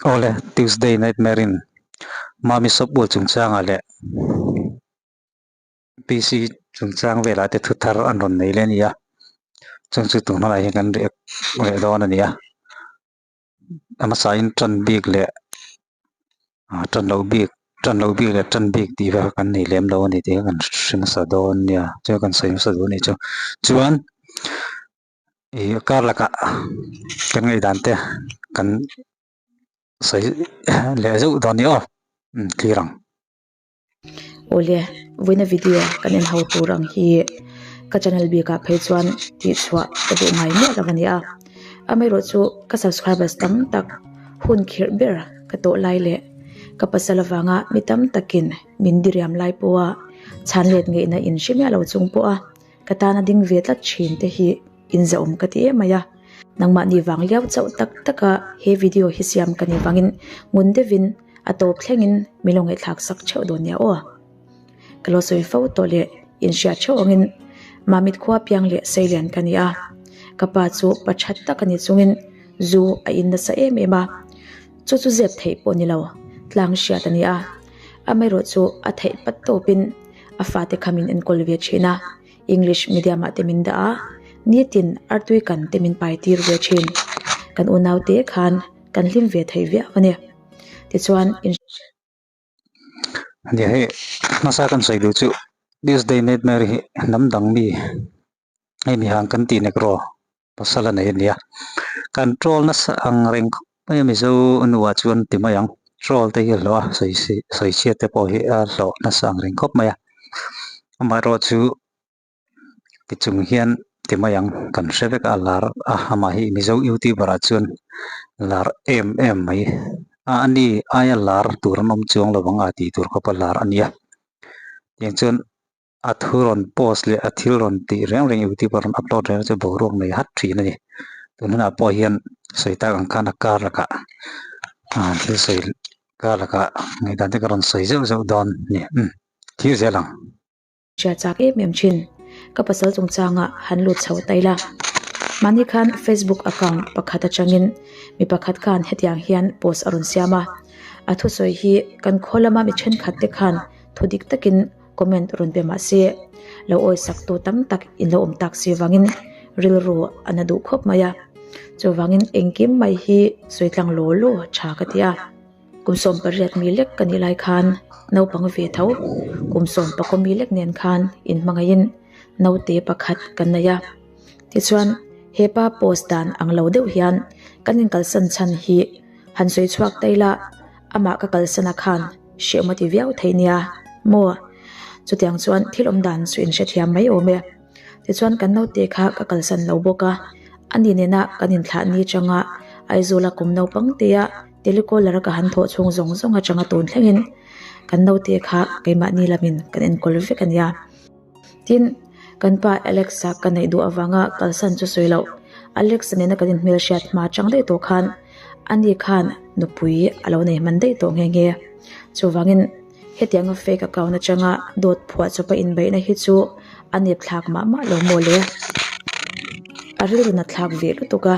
Awle, Tuesday Nightmare in Mami Sawpbual chungchangah leh PC chungchang velah te thu thar an rawn nei leh a ni a, chung chu tun hmanah hian kan react leh dawn a ni a, a hmasain tan bik leh ah tan loh bik tan loh bik leh tan bik tih vel kha kan nei lem lo a ni tih kha kan hre hmasa dawn nia, chuan kan sawi hmasa duh a ni chu. Chuan ih kar lakah kan ngaihdan te kan sawi leh zeuh dawn a ni aw, umm clear ang. Awle, vawiina video kan en ho tur ang hi ka channel bikah phei chuan tihchhuah ka duh ngai miah lo a ni a. Amaherawh chu ka subscribers tam tak hun khirh ber ka tawh lai leh ka pasal avanga mi tam takin min diriam lai pawha chhan let ngeihna in hre miah lo chung pawha ka tana ding ve tlat thin te hi inzahawm ka ti em mai a. Nangmahni vang liau chauh tak taka he video hi siam ka ni vangin ngun deuhin A tawp thlengin min lo ngaihthlak sak theuh dawn nia aw. Ka lo sawi fo tawh leh inhriat theuh angin Mamit khua piang leh Seilian ka ni a. Ka pa chu pa that tak a ni chungin zu a in nasa em em a. Chu chu zep theih pawh ni lo, tlang hriat a ni a. Amaherawh chu a theih pat tawpin a fate kha min enkawl ve thin a. English medium ah te min dah a, nitin artui kan te min pai tir ve thin. Kan unaute khan kan hlim ve thei viau a ni. Tichuan in. Nia hei hmasa kan sawi duh chu Tuesday Nightmare hi hnam dang mi hei mi hang kan tih nek rawh pasal a nei a nia. Kan troll nasa ang reng khawp mai a Mizo nuah chuan ti mai ang troll te hi a hlawh a sawi sawi chhiat te pawh hi a hlawh nasa ang reng khawp mai a amaherawh chu Tichung hian ti mai ang kan hre vek a lar a amah hi Mizo youtuber ah chuan lar em em mai a ani aia lar tur an awm chuang lo ang a tih tur khawpa lar a nia tiang chuan a thu rawn post leh a thil rawn tih reng reng youtuber rawn upload reng chu boruak nei hat thin a ni tun hunah pawh hian sawi tak ang khan a kar lakah ah thil sawi kar lakah ngaihdan te ka rawn sawi zeuh zeuh dawn a ni umm thlir zel ang. Hria chak em em thin. Ka pasal chungchangah han lut chho ta ila. Mahni khan Facebook account pakhat atangin mi pakhat khan hetiang hian post a rawn siam a. A thusawi hi kan khaw lama mi thenkhat te khan thu dik takin comment rawn pe mah se, lo awisaktu tam tak in lo awm tak si vangin rilru a na duh khawp mai a. Chuvangin engkim mai hi sawi tlang law law tha ka ti a. Kum 18 mi lek ka nih lai khan naupang ve tho kum 10 mi lek nen khan inhmangaihin naute pakhat kan nei a. Tichuan hepa post dan ang lo deuh hian kan inkalsan chhan hi han sawi chhuak ta ila amah ka kalsana khan hrehawm a ti viau thei nia maw? Chutiang chuan thil awm dan chu inhrethiam mai awm e. Tichuan kan naute kha ka kalsan lo bawk a, ani nena kan inthlah ni changa Aizawla kum naupang tea telecaller a ka han thawh chhung zawng zawng atanga tun thlengin kan naute kha keimahni lamin kan enkawl vek a nia. Tin, kan pa Alex-a ka neih duh avanga kalsan chu sawi loh, Alex-a nena kan inhmelhriat hma chang daih tawh khan ani khan nupui a lo nei hman daih tawh nghe nghe. Chuvangin. Hetianga fake account atanga dawt phuah chawpa inbeihna hi chu a nep thlak mah mah lo maw le? A rilru nat thlak ve lutuk a,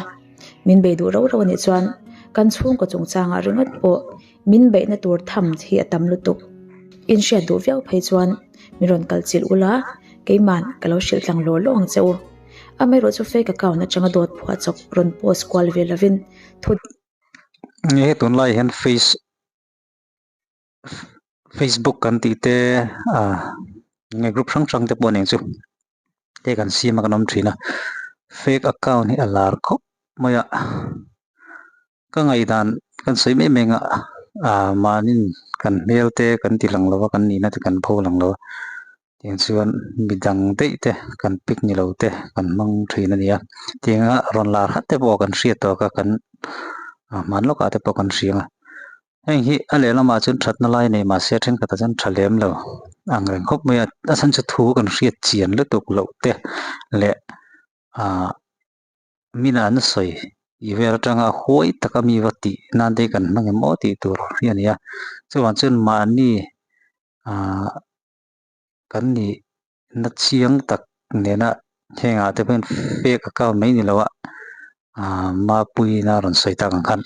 min bei duh rau rau a nih chuan kan chhungkaw chungchangah ringawt pawh min beihna tur tham hi a tam lutuk. Inhriat duh viau phei chuan min rawn kal chilh ula, keiman ka lo hrilh tlang law law ang che u. Amaherawhchu fake account atanga dawt phuah chawp rawn post kual ve lovin thu. Nge tunlai hian face. Facebook kan tih te ah nge group hrang hrang te pawh nen chu te kan siam a kan awm thin a fake account hi a lar khawp mai a ka ngaihdan kan sawi mai mai ang a ah mahni kan hmel te kan ti lang lo a kan nihna te kan pho lang lo a tiang chuan midang daih te kan pic ni lo te kan hmang thin a ni a tianga rawn lar hat te pawh kan hriat tawk a kan hman lawkah te pawh kan hria ang a. Heng hi a lehlamah chuan thatna lai nei mahse thenkhatah chuan tha lem lo ang reng khawp mai a, a chhan chu thu kan hriat chian lutuk loh te leh ahh mina an sawi tih vel atanga huai taka mi va tih nan te hi kan hmang em aw tih tur hi a ni a, chuvang chuan mahni ahh kan nih na chiang tak nena hengah te pawhin fake account mai ni lo a ahh mapuiin a rawn sawi tak ang khan.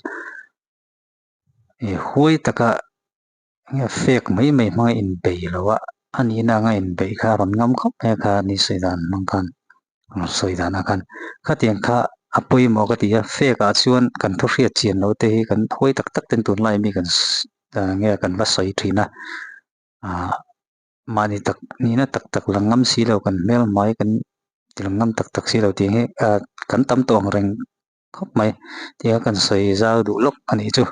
Huai taka nge fake mai mai hmanga inbei lo a, a nihna anga inbeih kha a rawn ngam khawp mai a kha ni sawi dan hmang khan, rawn sawi dan ah khan. Khatiang kha a pawimawh ka ti a, fake ah chuan kan thu hriat chian loh te hi kan huai tak tak ten tunlai mi kan nge kan va sawi thin a, ah mahni tak nihna tak tak lang ngam si lo kan hmel hmai kan ti lang ngam tak tak si lo tih hi ah kan tam tawh ang reng khawp mai tia kan sawi zau duh lawk a nih chu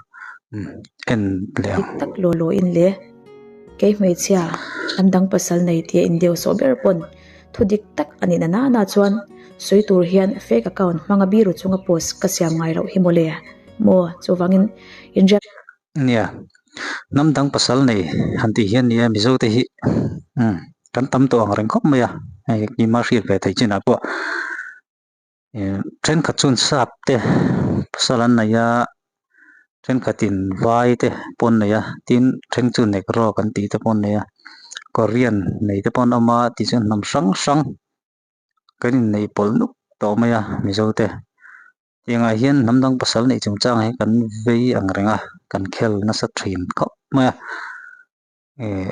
umm en leh ang. Dik tak law law in le. Kei hmeichhia an dang pasal nei tia in deu sawh ber pawn thu dik tak a nih na nana chuan sawi tur hian fake account hmanga biru chunga post ka siam ngai loh hi mawle maw chuvangin in riak Nia hnam dang pasal nei han tih hian nia Mizo te hi umm kan tam tawh ang reng khawp mai a hei keimah hriat ve theih chinah pawh. Thenkhat chuan sap te pasal an nei a thenkhatin vai te pawh an nei a tin then chu negro kan tih te pawh an nei a korean nei te pawh an awm a tichuan hnam hrang hrang kan inneih pawlh nuk tawh mai a mizo te tiangah hian hnam dang pasal neih chungchang hi kan vei ang reng a kan khel nasa thin khawp mai a eh.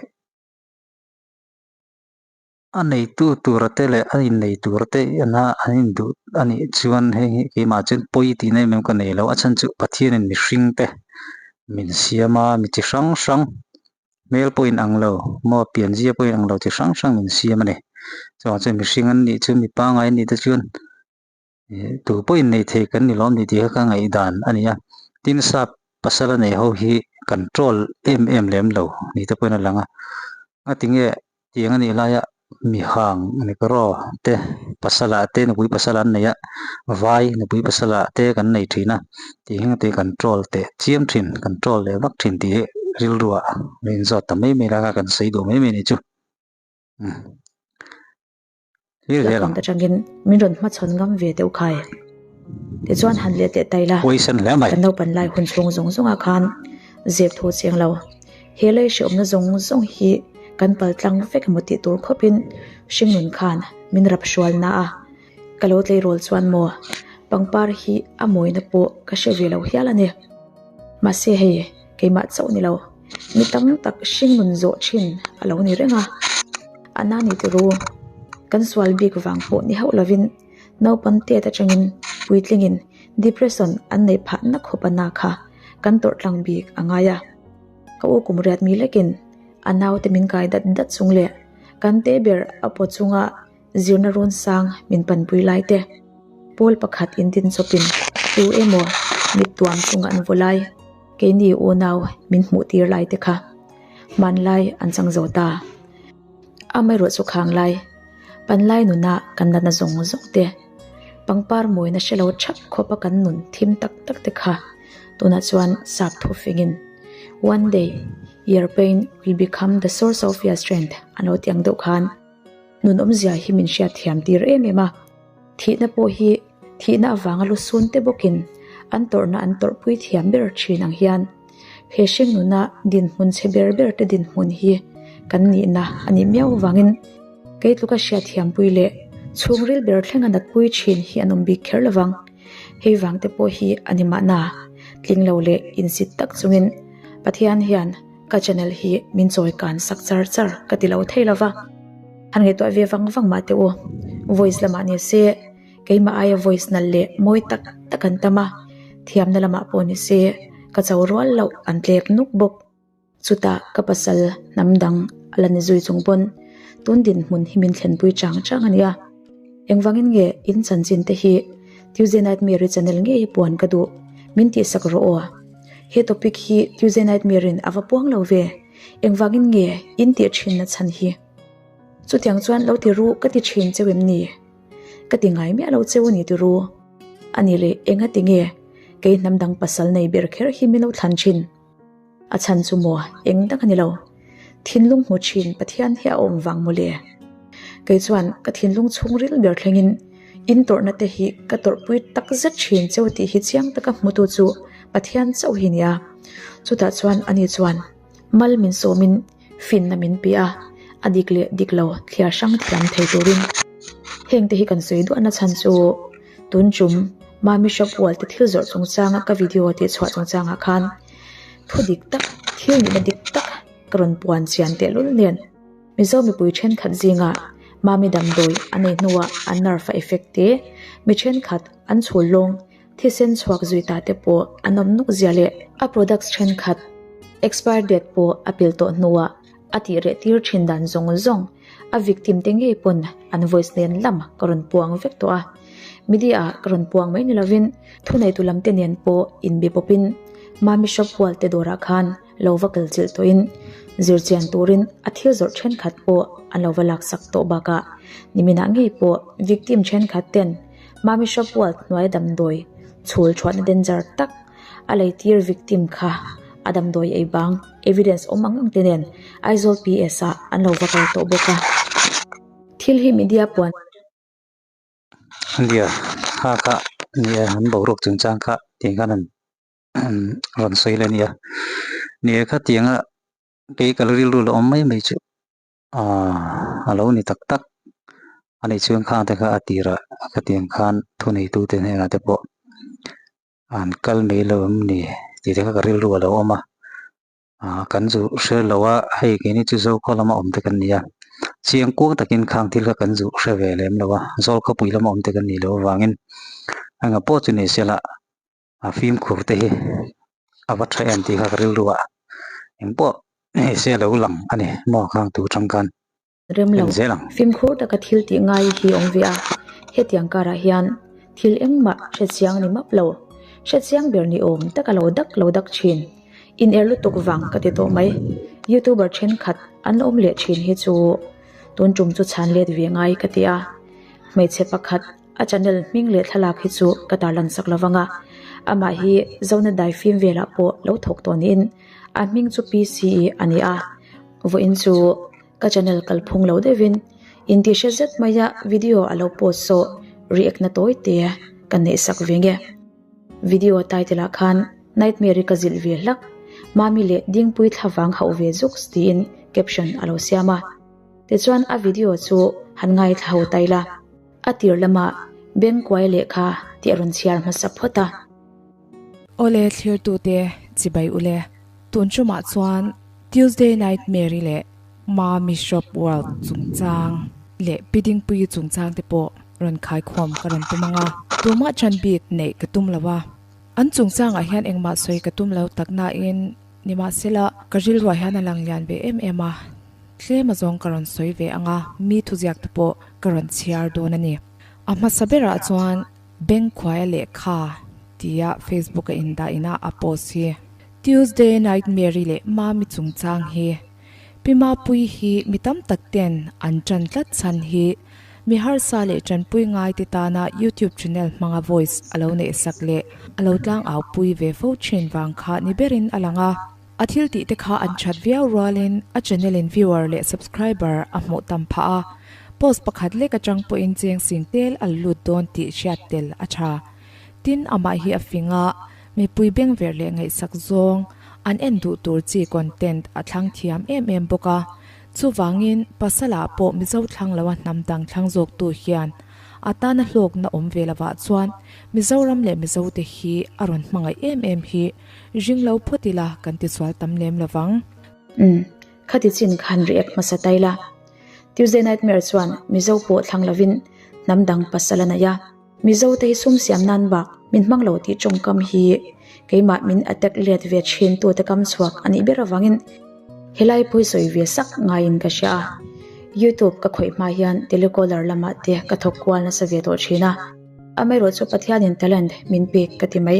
A neitu tura te leh a innei tura te ina an induh a nih chuan hei hi keimah chuan pawi tihna em em ka nei lo. A chhan chu Pathianin mihring te min siam a, mi chi hrang hrang hmel pawh inang lo maw pianzia pawh inang lo chi hrang hrang min siam a ni. Chuvang chuan mihring an nih chu mi pangngai an nih te chuan tu pawh innei thei kan ni lawm ni tih kha ka ngaihdan a ni a. Tin sap pasal a nei ho hi control em em lem lo ni te pawhin a lang a. Ngatinge tiang a nih laia mi hang negro te pasal ah te nupui pasal an nei a, vai nupui pasal ah te kan nei thin a tih hi ngatinge control teh chiam thin control leh vak thin tih hi rilru ah a inzawt ta mai mai lai a kan sawi duh mai mai a nih chu. Account atangin min rawn hmachhawn ngam ve deuh khai. Tichuan han let leh tai la, kan naupan lai hun chhung zawng zawngah khan zep thu cheng lo. He lei hreawmna zawng zawng hi kan pal tlang vek emaw tih tur khawpin hringnun khan min rap hrual na a. Ka lo tleirawl chuan maw pangpar hi a mawina pawh ka hre ve lo hial a ni. Mahse hei keimah chauh ni lo. Mi tam tak hringnun zawh thin a lo ni reng a, a na ni turu kan sual bik vang pawh ni hauh lovin naupang tet atangin puitlingin depression an neih phah na khawp a na kha kan tawrh tlang bik a ngai a. Ka u kum riat mi lekin a naute min kai dat dat chung leh kan te ber a paw chunga Zirna rawn sang min panpui lai te, pawl pakhat in din chawpin tu emaw mit tuam chunga an vaw lai, keini unau min hmuh tir lai te kha hmanlai an chang zo ta. Amaherawh chu khang lai, panlai nuna kan natna zawng zawng te, pangpar mawina hre lo thap khawpa kan nun thim tak tak te kha tunah chuan sap thu fingin One day your pain will become the source of your strength an lo ti ang deuh khan. Nun awmzia hi min hriat thiam tir em em a, thihna pawh hi thihna avanga lu sun te bawkin an tawrhna an tawrhpui thiam ber thin ang hian he hringnuna dinhmun chhe ber ber te dinhmun hi kan nihna a nih miau avangin kei tluka hriat thiampui leh chhungril ber thlenga natpui thin hi an awm bik kher lovang. Hei vang te pawh hi a ni mahna tling lo leh insit tak chungin Pathian hian Ka channel hi min chawi kan sak char char ka ti lo thei lova, han ngaihtuah ve vang vang mah teh u. Voice lamah ni se, keimah aia voice nalh leh mawi tak tak an tam a, thiamna lamah pawh ni se ka cho rual loh an tlek nuk bawk. Chutah ka pasal hnam dang a la ni zui chung pawn tun dinhmun hi min thlenpui chang chang a nia. Engvangin nge in chanchin te hi Tuesday Nightmare-i channel ngei hi puan ka duh, min tihsak rawh aw. He topic hi Tuesday Nightmare in a va puang lo ve, engvangin nge in tih thin na chhan hi? Chutiang chuan lo ti ru ka ti thin cheu em ni? Ka ti ngai miah lo cheu a ni ti ru. A ni leh enga ti nge kei hnam dang pasal nei ber kher hi min lo thlan thin? A chhan chu maw eng tak a ni lo. Thinlung hmu thin Pathian hi a awm vang mawle. Kei chuan ka thinlung chhungril ber thlengin in tawrhna te hi ka tawrhpui tak zet thin cheu tih hi chiang taka hmutu chu Pathian chauh hi nia. Chutah chuan ani chuan mal min sawmin finna min pe a, a dik leh dik lo thliar hrang thiam thei turin. Heng te hi kan sawi duahna chhan chu tun chum Mami shop wall te thil zawrh chungchanga ka video tih chhuah chungchangah khan. Thu dik tak, thil nihna dik tak ka rawn puan chian tehlul nen Mizo mipui thenkhat zingah Mami damdawi a nei hnuah an nerve a effect te, mi thenkhat an chhul lawng thisen chhuak zui ta te pawh an awm nuk zia leh a products thenkhat expire date pawh a pil tawh hnuah a tih reh tir thin dan zawng zawng a victim te ngei pawn an voice nen lam ka rawn puang vek tawh a. Media ah ka rawn puang mai ni lovin thuneitu lam te nen pawh inbe pawpin Mami shop hual te dawrah khan lo va kal chilh tawhin zirchian turin a thil zawrh thenkhat pawh an lo va laksak tawh bakah niminah ngei pawh victim thenkhat ten Mami shop hual hnuai damdawi chhul thuahna danger tak a leitir victim kha a damdawi ei bang evidence awm ang ang te nen Aizawl PS ah an lo va kal tawh bawk a. Thil hi media puan. India kha kha nia an boruak chungchang kha tih khan an rawn sawi leh a ni a. Ni e khatianga kei ka la rilru la awm mai mai chu aaa a lo ni tak tak a nih chuan khang te kha a tirah khatiang khan thuneitute hnenah te pawh an kal mai lo em ni tih te kha ka rilru a lo awm a. Aaa kan zu hre lo a hei keini chu Zokhaw lama awm te kan ni a chiang kuang takin khang thil kha kan zu hre ve lem lo a Zawlkhawpui lama awm te kan nih loh avangin engah pawh chu ni sela a fimkhur te hi a va tha em tih kha ka rilru a engpawh hei se a lo lang a ni maw khang tur tangkan. Rem lo, fimkhur taka thil tih ngai hi awm ve a, hetiang karah hian thil engmah hrechiang ni map lo, hrechiang ber ni awm taka lo dak lo dak thin, in er lutuk vang ka ti tawh mai. Youtuber thenkhat an awm leh thin hi chu tun tum chu chhan let ve ngai ka ti a, hmeichhe pakhat a channel hming leh thlalak hi chu ka tarlan sak lo vang a, amah hi Zona daifim velah pawh lo thawk tawh niin a hming chu PCE a ni a, vawiin chu. Ka channel kalphung lo deuhin intihre zet maia video a lo post saw react na tawi te ka neih sak ve nge. Video title ah khan Nightmare-i ka zilh ve hlak, Mami leh Dingpui thlavang hauh ve zuks tiin caption a lo siam a. Tichuan a video chu han ngaithla ho ta ila. A tir lamah Bengkuai lehkha tih a rawn chhiar hmasa phawt a. Awle thlirtute chibai ule. Tun tumah chuan Tuesday Night Mary leh Mami Shop World chungchang leh Pi Dingpuii chungchang te pawh rawn khaikhawm ka rawn tum ang a. Tumah chan bik neih ka tum lo a. An chungchangah hian engmah sawi ka tum lo tak nain nimahsela ka rilruah hian a lang lian ve em em a. Tlem azawng ka rawn sawi ve ang a, mi thuziak te pawh ka rawn chhiar dawn a ni. A hmasa berah chuan Bengkhuaia lehkha tia Facebook a indah ina a post hi. Tuesday Night Mary leh Mami chungchang hi Pi Mapuii hi mi tam tak ten an tan tlat chhan hi mi harsa leh tanpui ngai te tana YouTube channel hmanga voice a lo neih sak leh a lo tlang au pui ve fo thin vang kha ni berin a lang a. A thil tih te kha an that viau rualin a channel in viewer leh subscriber a hmuh tam phah a, post pakhat lek atang pawhin cheng sing tel a la lut dawn tih hriat tel a tha. Tin, amah hi a fing a, Mipui bengverh leh ngaihsak zawng an en duh tur chi content a thlang thiam em em bawk a. Chuvangin, Pasala pawh Mizo thlang loa hnam dang thlang zawktu hian a tana hlawkna awm ve lovah chuan Mizoram leh Mizote hi a rawn hmangaih em em hi ring lo phawt ila kan tisual tam lem lovang. Umm, khati chin khan react hmasa ta ila. Tuesday Nightmare chuan Mizo pawh thlang lovin hnam dang pasal a nei a. Mizo te hi sum siam nan bak min hmang lo tih tawngkam hi keimah min attack let ve thin tu te kam chhuak a nih ber avangin helai pawh hi sawi ve sak ngaiin ka hria a. Youtube ka khawih hma hian telecaller lamah te ka thawk kual nasa ve tawh thin a. Amaherawh chu Pathianin talent min pek ka ti mai.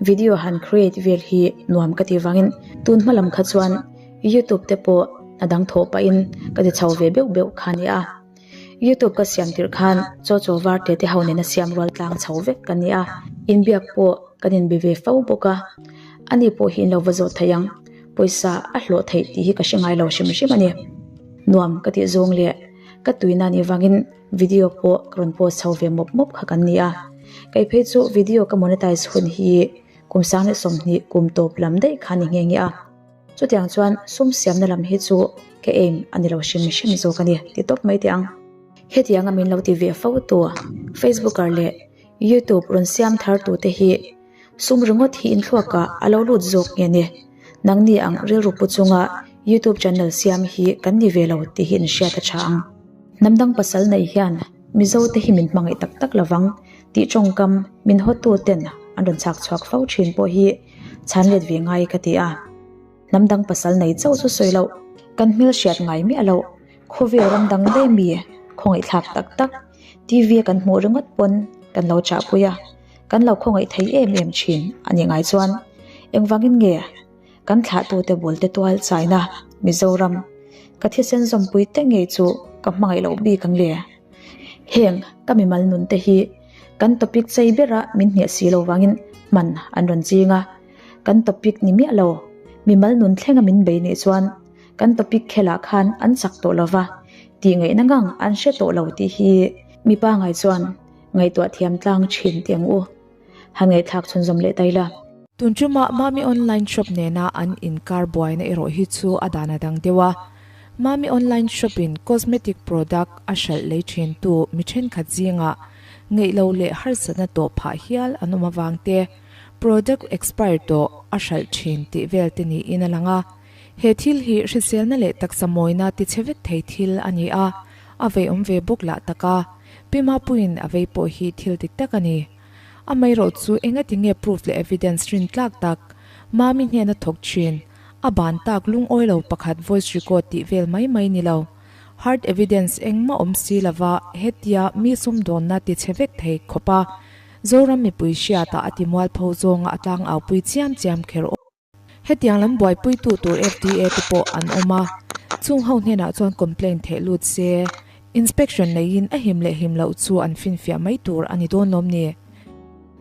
Video han create vel hi nuam ka ti vangin tun hma lam kha chuan youtube te pawh a dang thawh pahin ka ti chho ve beuh beuh kha a ni a. Youtube ka siam tirh khan chaw chaw var te te ho nena siam rual tlang chho vek ka ni a, inbiak pawh kan inbe ve fo bawk a, ani pawh hi inlo va zawt thei ang, pawisa a hlawh theih tih hi ka hre ngai lo hrim hrim a ni. Nuam ka tih zawng leh ka tuina nih vangin video pawh ka rawn post chho ve mawp mawp kha kan ni a, kei phei chu video ka monetize hun hi kum sang leh 20 kum tawp lam daih kha ni nghe nghe a. Chutiang chuan sum siamna lam hi chu ka aim a ni lo hrim hrim zawk a ni ti tawp mai teh ang. Hetianga min lo ti ve fo tu Facebooker leh YouTube rawn siam thar tute hi sum ringawt hi inthluakah a lo lut zawk nge ni? Nangni ang rilru pu chunga YouTube channel siam hi kan ni ve lo tih hi inhriat a tha ang. Hnam dang pasal nei hian Mizo te hi min hmangaih tak tak lovang tih tawngkam min hawtu ten an rawn chhak chhuak fo thin pawh hi chhan let ve ngai ka ti a. Hnam dang pasal nei chauh chu sawi loh, kan hmelhriat ngai miah loh, khawvel ram dang daih mi khawngaihthlak tak tak TV a kan hmuh ringawt pawn kan lo chahpui a, kan lo khawngaih thei em em thin a nih ngai chuan engvangin nge kan thlahtute bul te tual chaina Mizoram ka thisen zawmpui te ngei chu ka hmangaih loh bik ang le? Heng ka mimal nun te hi kan topic chei bera min hniah si lo vangin hman an rawn ching a, kan topic ni miah lo mimal nun thlenga min bei nih chuan kan topic khelah khan an chak tawh lo va, tih ngaihna ngang an hre tawh lo tih hi mi pangai chuan ngaihtuah thiam tlang thin teh ang u. Han ngaihthlak chhunzawm leh ta ila. Tun ṭuma Mami Online Shop nena an inkar buaina erawh hi chu a dan a dang deuh a. Mami Online Shop in cosmetic product a hralh lei ṭhintu mi ṭhenkhat zingah ngeih lo leh harsatna tawh phah hial an awm avang te, product expire tawh a hralh ṭhin tih vel te niin a lang a. He thil hi hriselna leh taksa mawina tichhe vek thei thil a ni a, a veiawm ve bawk lah tak a. Pi Mapuiin a vei pawh hi thil dik tak a ni. Amaherawh chu engati nge proof leh evidence rin tlak tak Mami hnena thawk thin, a ban tak lungawi lo pakhat voice record tih vel mai mai ni lo. Hard evidence engmah awm si lova hetia mi sumdawnna tichhe vek thei khawp a, Zoram mipui hriatah a ti mualpho zawnga a tlangaupui chiam chiam kher awm. Hetiang lam buaipuitu tur FDA te pawh an awm a, chung ho hnenah chuan complaint theh lut se, inspection neiin a him leh him loh chu an finfiah mai tur a ni dawn lawm ni?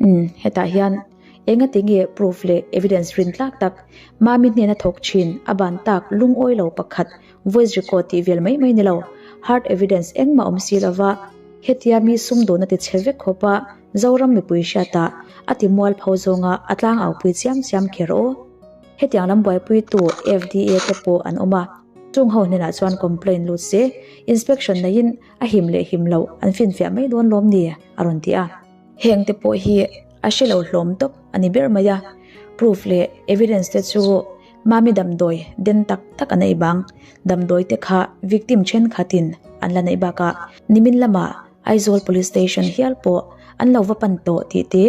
Umm, hetah hian engati nge proof leh evidence rin tlak tak Mami hnena thawk thin a ban tak lungawi lo pakhat voice record tih vel mai mai ni lo, hard evidence engmah awm si lova hetia mi sumdawn a ti chhe vek khawp a, Zoram mipui hriatah a ti mualpho zawnga a tlangaupui chiam chiam kher aw. Hetiang lam buaipuitu FDA te pawh an awm a, chung ho hnenah chuan complaint lut se, inspection neiin a him leh him loh an finfiah mai dawn lawm ni? a rawn ti a. Heng te pawh hi a hre lo hlawm tawp a ni ber mai a, proof leh evidence te chu Mami damdawi den tak tak a nei bang, damdawi te kha victim thenkhatin an la neih bakah nimin lamah Aizawl Police Station hial pawh an lo va pan tawh tih te,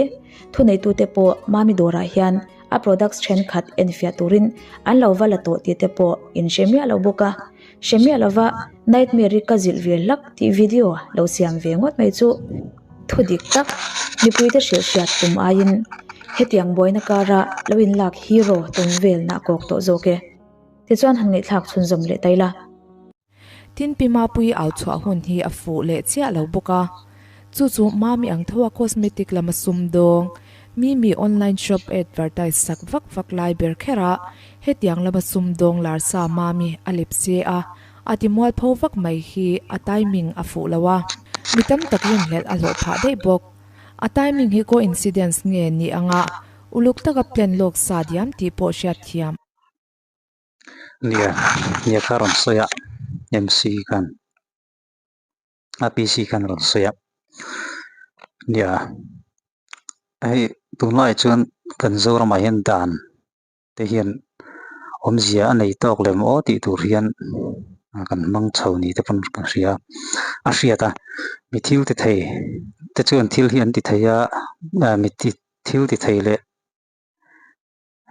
thuneitute pawh Mami dawrah hian a products thenkhat enfiah turin an lo va la tawh tih te pawh in hre miah lo bawk a. Hre miah lova Nightmare-i ka zilh ve hlak tih video lo siam ve ngawt mai chu thu dik tak mipuite hrilhhriat tum aiin hetiang buaina kara lo inlak hero tum velna a kawk tawh zawk e. Tichuan han ngaihthlak chhunzawm leh ta ila. Tin Pi Mapuii au chhuah hun hi a fuh leh chiah lo bawk a, chu chu Mami ang tho a cosmetic lama sumdawng, Mimi online shop advertise sak vak vak lai ber kher a, hetiang lama sumdawng lar sa Mami a lep se a, a ti mualpho vak mai hi a timing a fuh lo a, mi tam tak rinhlelh a hlawh phah daih bawk. A timing hi coincidence nge ni anga uluk taka plan lawk sa diam tih pawh hriatthiam. Nia, nia kha rawn sawi a, MC khan, a PC khan rawn sawi a, nia, hei tunlaiah chuan kan Zoramah hian dan te hian awmzia a nei tawk lem aw tih tur hian kan hmang chho ni te pawn ka hria a hriat a, mi thil ti thei te chuan thil hi an ti thei a, mi thil ti thei leh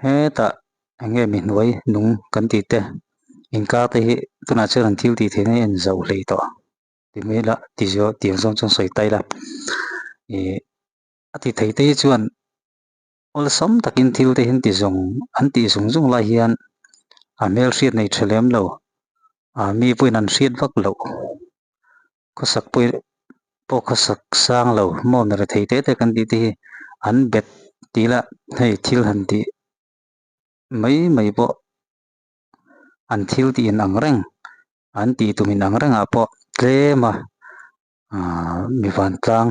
Hetah eng nge mi hnuai nung kan tih te inkar te hi tunah chuan an thil tih theihna hi a inzauh hlei tawh ti mai ila ti zawh tiang zawng chuan sawi ta ila ih a ti thei te hi chuan awlsam takin thil te hi an ti zawng an tih zung zung lai hian a hmelhriat nei tha lem lo ah mi pawhin an hriat vak loh. Khawsak pawh pawh khawsak sang lo maw mi rethei te te kan tih te hi an bet tih lah hei thil han tih mai mai pawh an thil tih in ang reng an tih tum in ang reng ah pawh tlem a ahh mi vantlang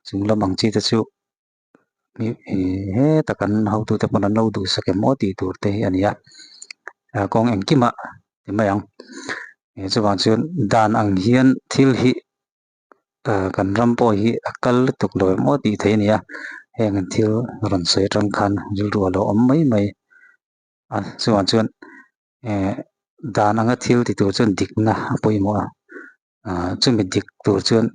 chung lam ang chi te chu heta kan hotute pawn an lo duhsak em aw tih tur te hi a ni a kawng engkimah ti mai ang chuvang chuan dan ang hian thil hi kan ram pawh hi a kal lutuk lo em aw tih theih a ni a heng thil rawn sawi atang khan rilru a lo awm mai mai. A chuvang chuan eh dan anga thil ti tur chuan dikna a pawimawh a ah chumi dik tur chuan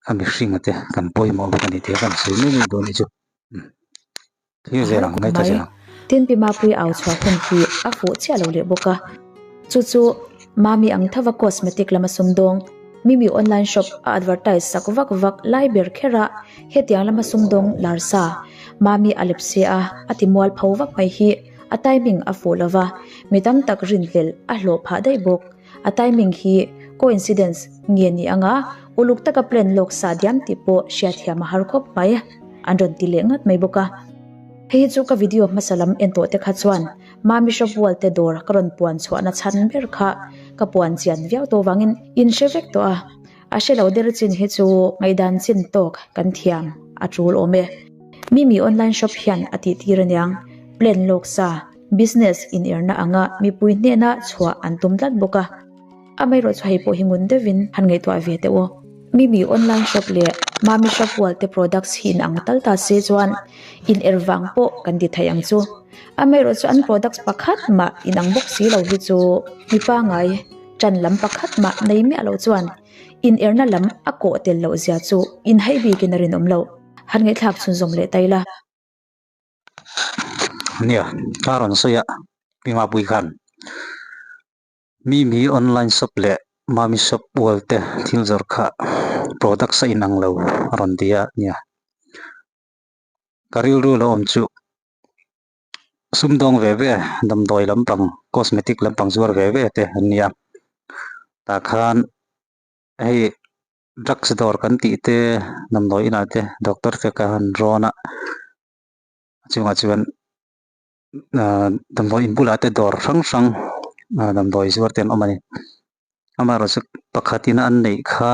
a mihringa te kan pawimawh bawk a ni tih a kan sawi mai mai dawn a nih chu thil A zel har ang khawp ngaithla mai. zel ang. Tin Pi Mapuii au chhuah hun hi a fuh chiah lo leh bawk a, chu chu Mami ang thova cosmetic lama sumdawng, Mimi online shop a advertise sak vak vak lai ber kher a, hetiang lama sumdawng lar sa Mami a lep se a, a ti mual pho vak mai hi a timing a fuh lova, mi tam tak rinhlelh a hlawh phah daih bawk. A timing hi coincidence nge ni anga uluk taka plan lawk sa diam tih pawh hriatthiam a har khawp mai. An rawn ti leh ngat mai bawk a. Hei hi chu ka video hmasa lam en tawh te kha chuan Mami shop wall te dawr ka rawn puan chhuahna chhan ber kha ka puan chian viau tawh vangin in hre vek tawh a. A hre lo der chin hi chu ngaihdan chin tawk kan thiam a tul awm e. Mimi online shop hian a tih tir aniang plan lawk sa. Business inerna anga mipui hnena chhuah an tum tlat bawk a, amaherawhchu hei pawh hi ngun deuhin han ngaihtuah ve teh u. Mimi online shop leh Mami shop wall te products hi inang tal ta se chuan in er vang pawh kan ti thei ang chu. Amaherawhchu an products pakhat mah inang bawk si lo hi chu mi pangai tan lam pakhat mah nei miah loh chuan in erna lam a kawh tel loh zia chu inhaih bikin a rinawm loh. Han ngaihthlak chhunzawm leh ta ila. Nia, ka rawn sawi a, Pi Mapui khan Mimi online shop leh Mami shop ual te thil zawrh kha products a inang lo a rawn ti a nia. Ka rilru lo awm chu sumdawng ve ve damdawi lampang cosmetic lampang zuar ve ve te an nia. Tah khan hei drugs dawr kan tih te damdawi inah te doctor te ka han rawn a chungah chuan ahh damdawi in bulah te dawr hrang hrang ah damdawi zuar te an awm a ni amaherawhchu pakhat in an neih kha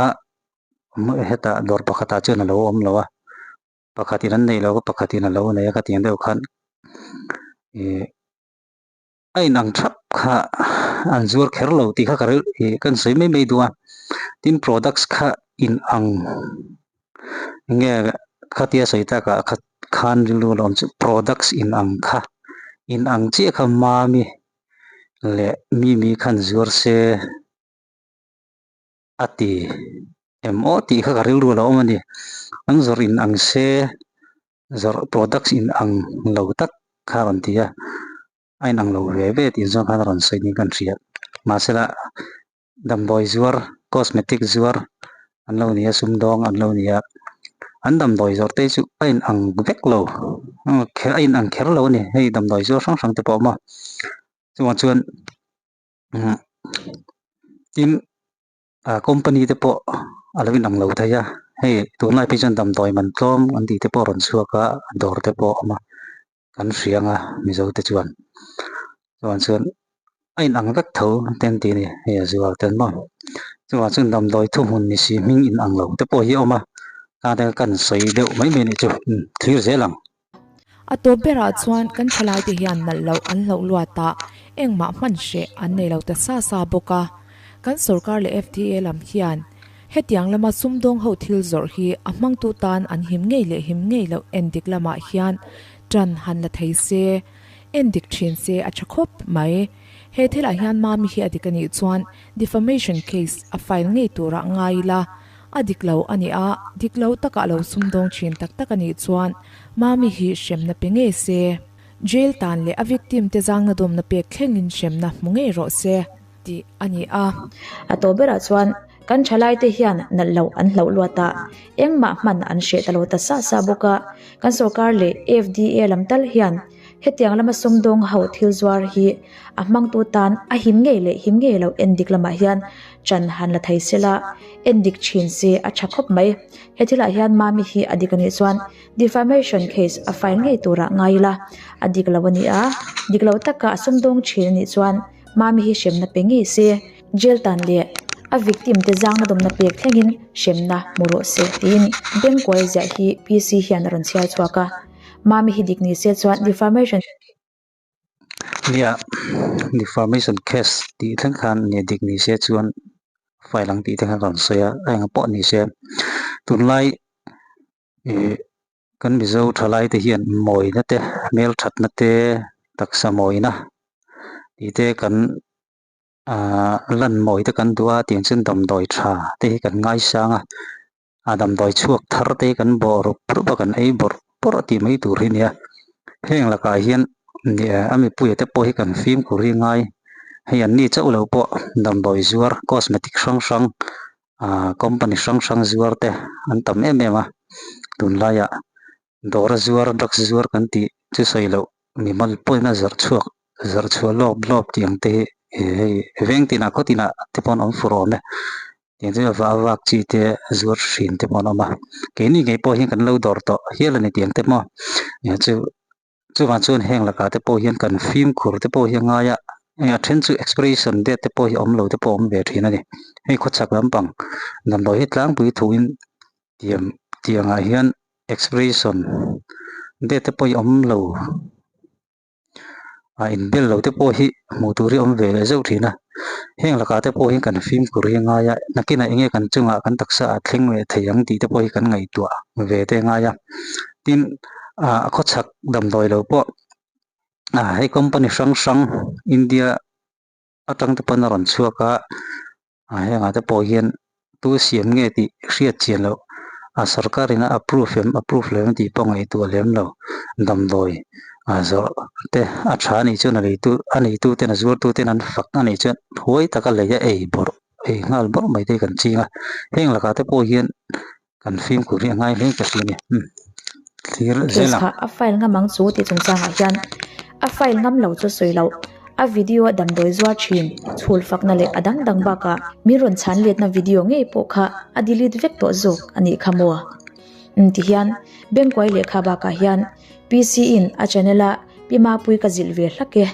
hetah dawr pakhatah chuan a lo awm lo a pakhat in an neih loh a pakhat in a lo nei a khatiang deuh khan ihh. A inang thap kha an zuar kher lo tih kha ka ril ih kan sawi mai mai duh a tin products kha inang nge khatia sawi takah kha khan rilru a lo awm chu products inang kha inang chiah kha mami leh mimi khan zuar se a ti em aw tih kha ka rilru a lo awm a ni an zawrh inang se. Zawrh products in ang lo tak kha a rawn ti a, a inang lo ve ve tih zawng khan a rawn sawi niin kan hria. Mahsela damdawi zuar cosmetic zuar an lo ni a, sumdawng an lo ni a, an damdawi zawrh te chu a inang vek lo a inang kher lo a ni hei damdawi zuar hrang hrang te pawh a awm a, chuvang chuan tin. ah company te pawh a lo inang lo thei a hei tunlai phei chuan damdawi man tlawm an tih te pawh a rawn chhuak a dawr te pawh a awm a kan hria ang a mizo te chuan chuan chuan a inang vek tho te an ti a ni hei a zuar te an maw chuvang chuan damdawi thuhmun ni si hming inang lo te pawh hi a awm a khangte kha kan sawi deuh mai mai a nih chu thlir zel ang. A tawp berah chuan kan thalaite hian nalh loh an hlauh luat a, engmah hman hreh an nei lo ta sa sa bawk a. Kan sorkar leh FDA lam hian hetiang lama sumdawng ho thil zawrh hi a hmangtu tan an him ngei leh him ngei loh endik lamah hian tan han la thei se, endik thin se a tha khawp mai. He thilah hian Mami hi a dik a nih chuan defamation case a file ngei turah ngai ila, A dik lo a ni a, dik lo takah lo sumdawng thin tak tak a nih chuan Mami hi hremna pe ngei se. Jail tan leh a victim te zangna dawmna pek thlengin hremna hmu ngei rawh se tih a ni a. A tawp berah chuan kan thalaite hian nalh loh an hlauh luat a, engmah hman an hreh ta lo ta sa sa bawk a, kan sorkar leh FDA lam tal hian Hetiang lama sumdawng ho thil zuar hi a hmangtu tan a him ngei leh him ngei loh endik lamah hian chan han la thei sela, endik thin se a tha khawp mai. He thilah hian Mami hi a dik anih chuan defamation case a file ngei turah ngai ila, a dik lo a ni a, dik lo taka a sumdawng thin anih chuan Mami hi hremna pe ngei se, jail tan leh a victim te zangna dawmna pek thlengin hremna hmu rawh se tiin bengkuai ziah hi PC hian a rawn chhiar chhuak a. Mami hi dik ni se chuan defamation. Nia, defamation case tih thleng khan nia dik ni se chuan file ang tih te khan rawn sawi a, a eng pawh ni se. Tunlai ih kan Mizo thalai te hian mawina te, hmelthatna te, taksa mawina. Tih te kan ahh lan mawi te kan duh a tiang chuan damdawi tha te hi kan ngaisang a a damdawi chhuak thar te hi kan bawh rup rup a kan ei bawrh bawrh a tih mai tur hi a ni a heng lakah hian a mipuia te pawh hi kan fimkhur hi ngai hei an ni chauh lo pawh damdawi zuar cosmetic hrang hrang ahh company hrang hrang zuar te an tam em em a tunlaiah dawra zuar drugs zuar kan tih chu sawi loh mimal pawhin a zawrh chhuak zawrh chhuah lawp lawp tih ang te hi hei veng tinah khaw tinah te pawh an awm fur awm e tiang chu a vah vak chi te zuar hrin te pawh an awm a keini ngei pawh hian kan lo dawr tawh hial a ni tih ang te maw chu chuvang chuan heng lakah te pawh hian kan fimkhur te pawh hi a ngai a hei a then chu expiration date te pawh hi awm lo te pawh a awm ve thin a ni hei khawchhak lampang damdawi hi tlangpui thuin tiang tiangah hian expiration date te pawh hi awm lo a inbel lo te pawh hi hmuh tur hi awm ve leh zeuh thin a heng lakah te pawh hi kan fimkhur hi a ngai a nakinah eng nge kan chungah kan taksa ah thleng leh thei ang tih te pawh hi kan ngaihtuah ve te a ngai a tin ah a khawchhak damdawi lo pawh ah hei company hrang hrang India atang te pawn a rawn chhuak a a hengah te pawh hian tu siam nge tih hriat chian loh a sorkar in a approve em approve lo em tih pawh ngaihtuah lem lo damdawi a zawrh te a tha anih chuan a leitu a neitu ten a zuartu ten an fak anih chuan huai taka lei a ei bawrh ei nghal bawrh mai te hi kan ching a heng lakah te pawh hian Kan fimkhur hi a ngai hle ka hria a ni. Umm thlir Case zel ang. kha a file ngam ang chu tih chungchangah hian a file ngam lo chu sawi loh. A video a damdawi zuar thin, chhul fakna leh a dang dang bakah min rawn chhan letna video ngei pawh kha a delete vek tawh zawk a nih kha maw? Umm ti hian Bengkuai lehkha bakah hian PC in a channel a Pi Mapui ka zilh ve hlak e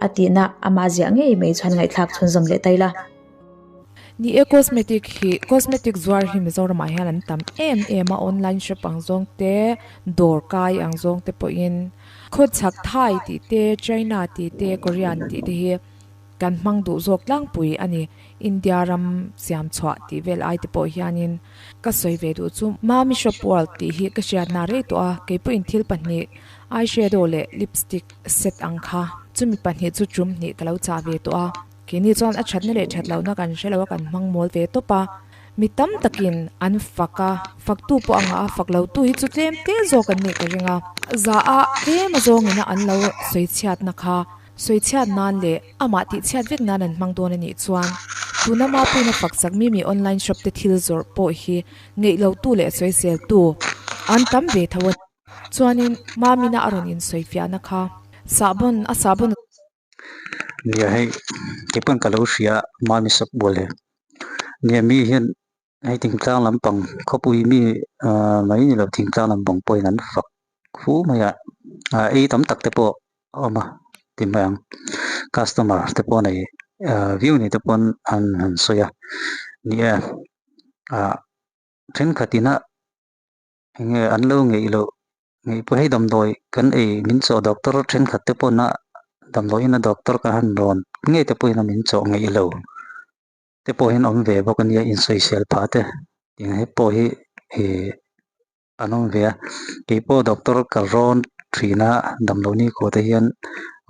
a tihna amah ziah ngei mai chuan ngaihthlak chhunzawm leh ta ila. Ni e cosmetic hi cosmetic zuar hi Mizoram ah hian an tam em em a online shop ang zawng te dawr kai ang zawng te pawhin khawchhak Thai tih te China tih te Korean tih te hi kan hmang duh zawk tlangpui a ni India ram siam chhuah tih vel ai te pawh hianin ka sawi ve duh chu Mami shop world tih hi ka hriatna rei tawh a keipawhin thil pahnih eyeshadow leh lipstick set ang kha chumi pahnih chu tum hnih ka lo chah ve tawh a. Keini chuan a thatna leh that lohna kan hre lo a, kan hmang mawl ve tawp a. Mi tam takin an fak a, faktu pawh a ngah a, fak lotu hi chu tlem te zawk an nih ka ring a. Za a tlem a zawngin a an lo sawi chhiatna kha sawi chhiat nan leh amah tih chhiat vek nan an hmang dawn a nih chuan tuna Mapuina fak chak mi mi online shop te thil zawrh pawh hi ngeih lotu leh sawiseltu an tam ve tho a ni. Chuanin Mamina a rawn insawifiahna kha sahbawn a sahbawn. Nia hei keipawn ka lo hria mami sap bual hi nia mi hian hei thingtlang lampang khawpui mi ahh mai ni lo thingtlang lampang pawhin an fak fu mai a ah ei tam tak te pawh a awm a ti mai ang customer te pawh nei ah view nei te pawn an han sawi a nia ah thenkhat ina eng nge an lo ngeih loh. Ngei pawh hei damdawi kan ei min chawh doctor thenkhat te pawh na damdawiin a doctor ka han rawn ngei te pawhin a min chawh ngeih lo te pawh hian awm ve bawk a nia insawisel phah te tiang he pawh hi ih an awm ve a keipawh doctor ka rawn thin a damdawi ni khaw te hian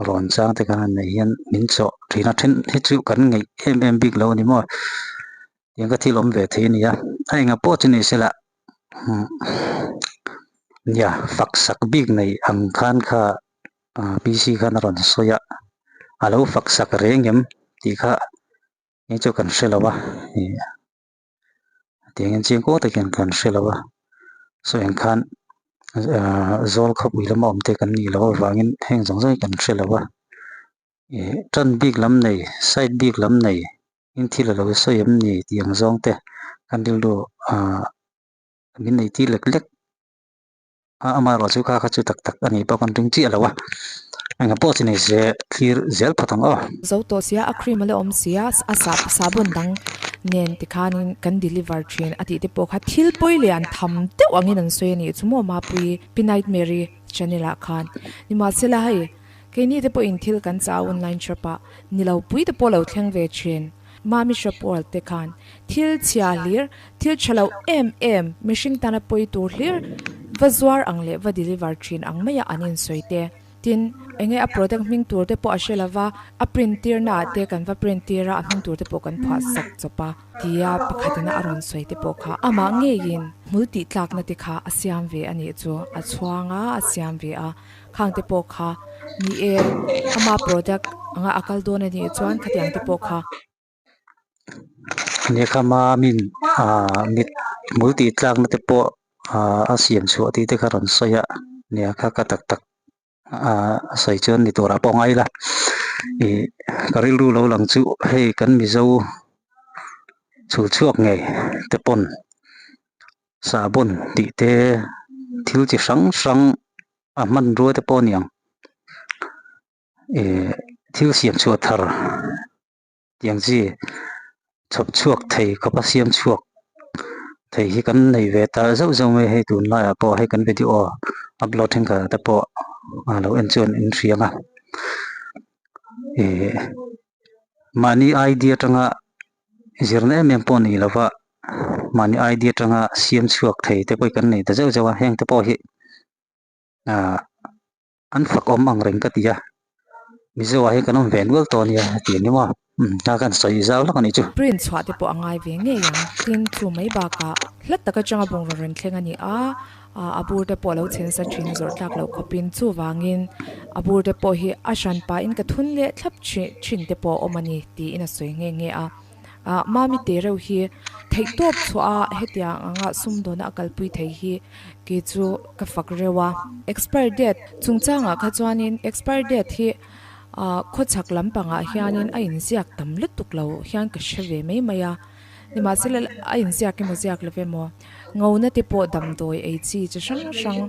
rawn chang te kan han neih hian min chawh thin a then hi chu kan ngeih em em bik lo a ni maw tiang ka thil awm ve thei a ni a a enga pawh chu ni sela. Nia fak sak bik nei ang khan kha PC khan a rawn sawi a a lo fak sak reng em tih kha eng chu kan hre lo a ih tiangin chiang kuau takin kan hre lo a saw eng khan ahh zawl khawpui lama awm te kan nih loh avangin heng zawng zawng hi kan hre lo a ih tan bik lam nei side bik lam nei. In thil a lo sawi em ni tih ang zawng te kan rilru ah min nei tir lek lek a amaherawh chu kha kha chu tak tak a ni pawh kan ring chiah lo a engah pawh chu ni se thlir zel phawt ang aw. Zo tawh sia a cream a la awm sia a sah sahbawn dang nen tikhanin kan deliver thin a tih te pawh kha thil pawi lian tham deuh angin an sawi a nih chu maw Mapui Pi Nightmare-i channel ah khan nimahsela hei Keini te pawhin thil kan chah a online shop ah ni lo pui te pawh lo thleng ve thin. Mami shop world te khan thil chhia hlir, thil tha lo em em, mihring tana pawi tur hlir va zuar ang leh va deliver thin ang maia an insawi te. Tin, enge a product hming tur te pawh a hre lova, a print tir naah te kan va print tir a, a hming tur te pawh kan phuah sak chawp a tia pakhatin a rawn sawi te pawh kha amah ngeiin hmul tih tlakna te kha a siam ve a nih chu a chhuang a, a siam ve a, khang te pawh kha ni e, ama product anga a kal dawn a nih chuan khatiang te pawh kha. Lehkhama min ah mit hmul tih tlakna te pawh ah a siam chhuah tih te kha rawn sawi a nia kha ka tak tak ah a sawi chuan ni turah pawh ngai ila ih ka rilru lo lang chu hei kan mizo chhul chhuak ngei te pawn sahbawn tih te thil chi hrang hrang a hmanrua te pawh a ni ang ih thil siam chhuah thar. Tiang chi chhawp chhuak thei khawp a siam chhuak thei hi kan nei ve ta zauh zauh mai hei tunlaiah pawh hei kan video upload thenkhat ah te pawh a lo en chuan in hria ang a ih mahni idea atanga zirna em em pawh ni lova mahni idea atanga siam chhuak thei te pawh hi kan nei ta zauh zauh a heng te pawh hi ah. An fak awm ang reng ka ti a, Mizo ah hian kan awm ve nual tawh a nia hetiang hi maw a kan sawi zau hlak a nih chu. Print chhuah te pawh a ngai ve ngei ang, tin chu mai bakah hla tak atanga bungraw rawn thleng a ni a, a bur te pawh a lo chhen sa thin zawrh tlak loh khawpin chuvangin a bur te pawh hi a hran pahin ka thun leh thlap thin te pawh a awm a ni tiin a sawi nghe nghe a. Ah Mami te reuh hi theihtawp chhuah a hetiang anga sumdawna a kalpui thei hi kei chu ka fak reuh a. Expire date chungchangah kha chuanin expire date hi ah khawchhak lampangah hianin a inziak tam lutuk lo hian ka hre ve mai mai a. Nimahsela a inziak emaw ziak lo emaw ngona te pawh damdawi ei chi chi hrang hrang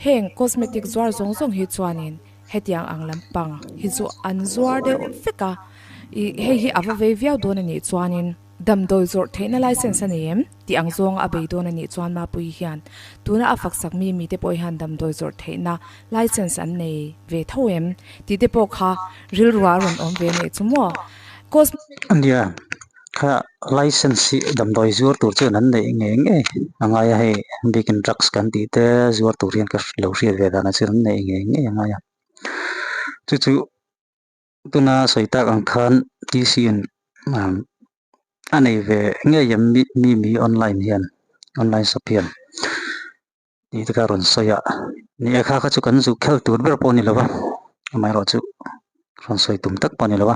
heng cosmetic zuar zawng zawng hi chuanin Hetiang ang lampang hi chu an zuar deuh vek a, ih hei hi a va vei viau dawn a nih chuanin damdawi zawrh theihna license a nei em tih ang zawnga a bei dawn a nih chuan Mapuii hian tuna a faksak mi mite pawh hian damdawi zawrh theihna license an nei ve tho em tih te pawh kha rilru ah a rawn awm ve a nih chu maw. Cos. Nia, kha license hi damdawi zuar tur chuan an neih ngei ngei a ngai a, hei bikin drugs kan tih te zuar tur hian ka lo hriat ve dan ah chuan an neih ngei ngei a ngai a, chu chu tuna sawi tak ang khan T C in a nei ve ngei em mi mi online hian online shop hian tih te kha a rawn sawi a, ni e kha kha chu kan zuk khel tur ber pawh a ni lo va, amaherawhchu rawn sawi tum tak pawh a ni lo va,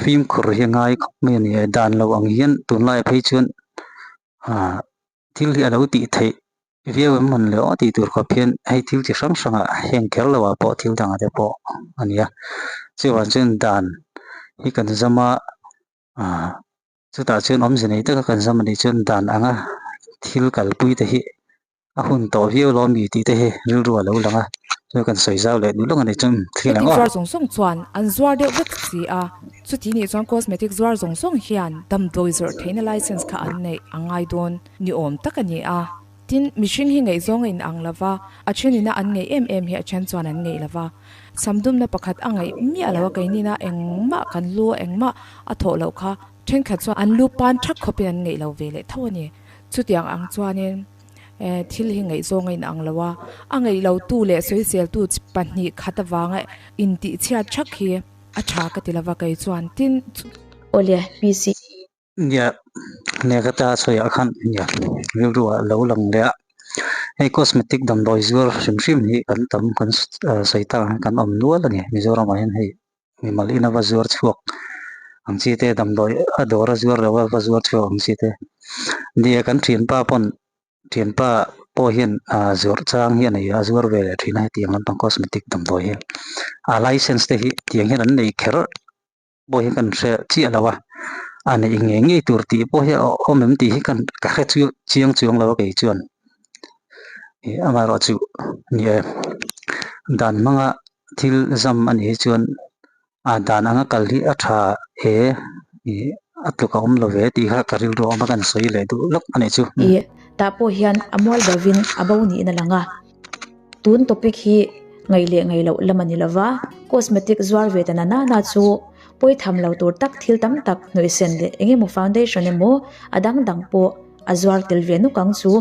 fimkhur hi a ngai khawp mai a ni e, dan lo ang hian tunlai phei chuan ah thil hi a lo tih theih viau em mawn le aw tih tur khawp hian hei thil chi hrang hrangah heng kher lo ah pawh thil dangah te pawh a ni a, chuvang chuan dan hi kan zam a ah. Chutah chuan awmze nei taka kan zam anih chuan dan anga thil kalpui te hi a hun tawh viau lo ami tih te hi rilru a lo lang a, chu kan sawi zau leh duh lawk anih chuan thil ang aw. Zuar zawng zawng chuan an zuar deuh vek si a, chuti nih chuan cosmetic zuar zawng zawng hian damdawi zawrh theihna license kha an neih a ngai dawn ni awm tak a ni a. Tin, mihring hi ngaihzawng a inang lo va, a thenin a an ngaih em em hi a then chuan an ngaih lo va. Samdumna pakhat a ngaih miah lo a, keinina engmah kan lu a engmah a thawh loh kha thenkhat chuan an lu pan thak khawpin an ngaih lo ve leh tho a ni. Chutiang ang chuanin thil hi ngaihzawng a inang lo a, a ngaih lotu leh sawiseltu pahnih khat avanga intihchhiat thak hi a tha ka ti lo va kei chuan. Tin, Awle, PC. Nia, lehkha ta sawi ah khan nia rilru ah lo lang leh a, hei cosmetic damdawi zuar hrim hrim hi kan tam kan sawi tak ang hian kan awm nual a ni Mizoram ah hian hei mimal in a va zuar chhuak ang chi te damdawi a dawr a zuar lo a va zuar chhuak ang chi te nia kan thianpa pawn thianpa pawh hian ah zuarh chang hi a nei a zuar ve leh thin a hetiang lampang cosmetic damdawi hi a license te hi tiang hian an nei kher. pawh hi kan hre chiah lo a, a neih ngei ngei tur tih pawh hi a awm em tih hi kan ka hre chu chiang chuang lo a kei chuan ih amaherawhchu ni e dan hmanga thil zam a nih hi chuan a dan anga kal hi a tha e ih a tluk a awm lo ve tih kha ka rilru a awm a kan sawi leh duh lawk a nih chu. Ih tah pawh hian a mual bovin a bo niin a lang a. Tun topic hi ngaih leh ngaih loh lam a ni lova, cosmetic zuar ve ta na na chu pawi tham lo tur tak thil tam tak hnawihsen leh eng emaw foundation emaw a dang dang pawh a zuar tel ve nuk ang chu.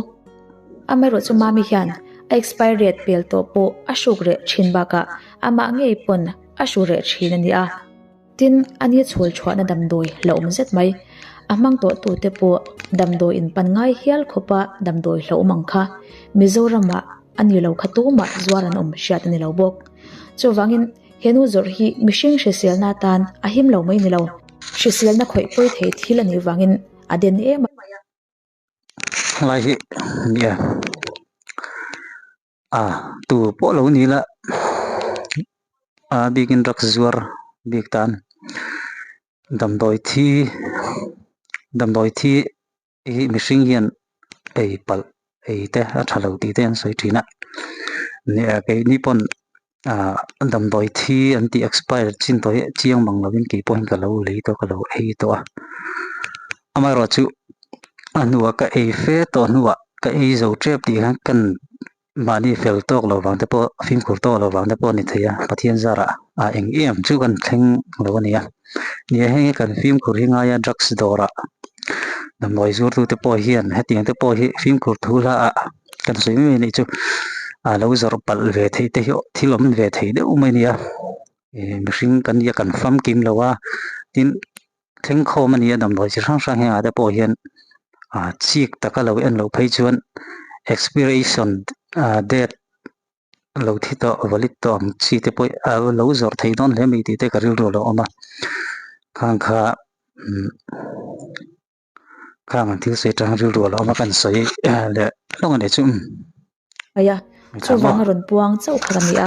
Amaherawhchu Mami hian A expire date pel tawh pawh a hruk reh thin bakah amah ngei pawn a hru reh thin a ni a. Tin, a ni chhul chhuahna damdawi la awm zet mai. A hmang tawh tute pawh damdawi in pan ngai hial khawpa damdawi hlauhawm ang kha Mizoramah a ni lo kha tumah zuar an awm hriat a ni lo bawk. Chuvangin he nu zawrh hi mihring hriselna atan a him lo mai ni lo, hriselna khawih pawi thei thil a nih vangin a den em a. Lai hi nia a tu pawh lo ni la a bikin drugs zuar bik tan damdawi thi damdawi thi hi mihring hian ei palh ei te a tha lo tih te an sawi thin a nia keini pawn ah damdawi thi an tih expire chin tawh hi chiang mang lovin kei pawhin ka lo lei tawh ka lo ei tawh a amaherawhchu a hnuah ka ei fe tawh hnuah ka ei zo tep tih hian kan mahni fel tawk lo vang te pawh fimkhur tawk lo vang te pawh a ni thei a Pathian zarah ah eng em chu kan thleng lo a ni a ni a heng hi kan fimkhur hi ngai a drugs dawrah damdawi zur tu te pawh hian hetiang te pawh hi fimkhur thu hla ah kan sawi mai anih chu a lo zawrh palh ve theih te hi thil awm ve thei deuh mai a ni a ih mihring kan nia kan famkim lo a tin thleng khawm a ni a damdawi chi hrang hrang hengah te pawh hian ah chik taka lo en loh phei chuan expiration ah date lo thi tawh valid tawh ang chi te pawh a lo zawrh thei dawn hle mai tih te ka rilru a lo awm a khang kha umm Khang an thil sawi tang rilru a lo awm a kan sawi leh hlawk a nih chu. Aia, chuvang a rawn puang chauh kha ka ni a.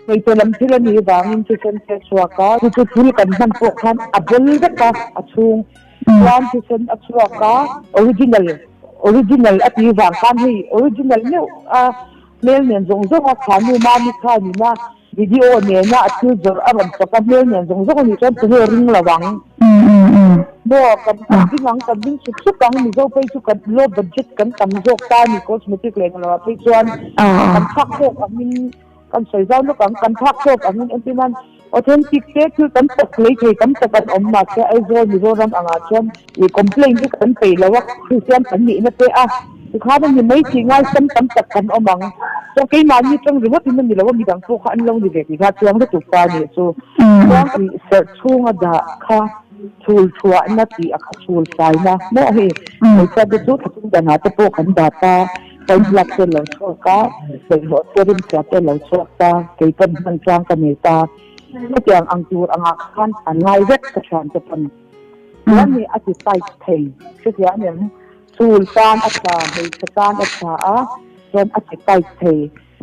Hmeichhe lam thil a nih vangin thisen te a chhuak a, chu chu thil kan hman pawh khan a bel vek a, a chhung chuan thisen a chhuak a, original original a tih vang khan hei original meuh a hmel nen zawng zawng a khanu mami khanin a Video nena a thil zawrh a rawn chawk a, hmel nen zawng zawng a nih chuan tunge ring lo ang. Maw kan ding ang, kan ding sup sup ang, Mizo phei chu kan low budget kan tam zawk ta a ni, cosmetic leh englo ah phei chuan kan phak tawk angin kan sawi zau nawk ang, kan phak tawk angin entir nan authentic te thil tam tak lei thei tam tak an awm mahse Aizawl Mizoram angah chuan i complaint hi kan peih lo a, Kristian kan nihna te a. Tikhan a ni mai tih ngaisam tam tak kan awm ang. Chuan keimahni tawng ringawt in a ni lo a, midang pawh kha an lo ni ve tih kha chuang lutuk ta a nih chu. Chuan tih serh chhunga dah kha chhul thuahna tih a kha chhul faina maw hei hmeichhia te chu thla danah te pawh kan dah ta, pawihlak te lo chhuak a, bawlhhlawh te rimchhia te lo chhuak ta, kei pawn hman tlang ka nei ta. Hetiang ang tur angah khan an ngai vek ka thiante pawn. Chuan nih a ti tight thei hrethiam em? Chul tan a tha, hmeichhe tan a tha a, chuan a ti tight thei.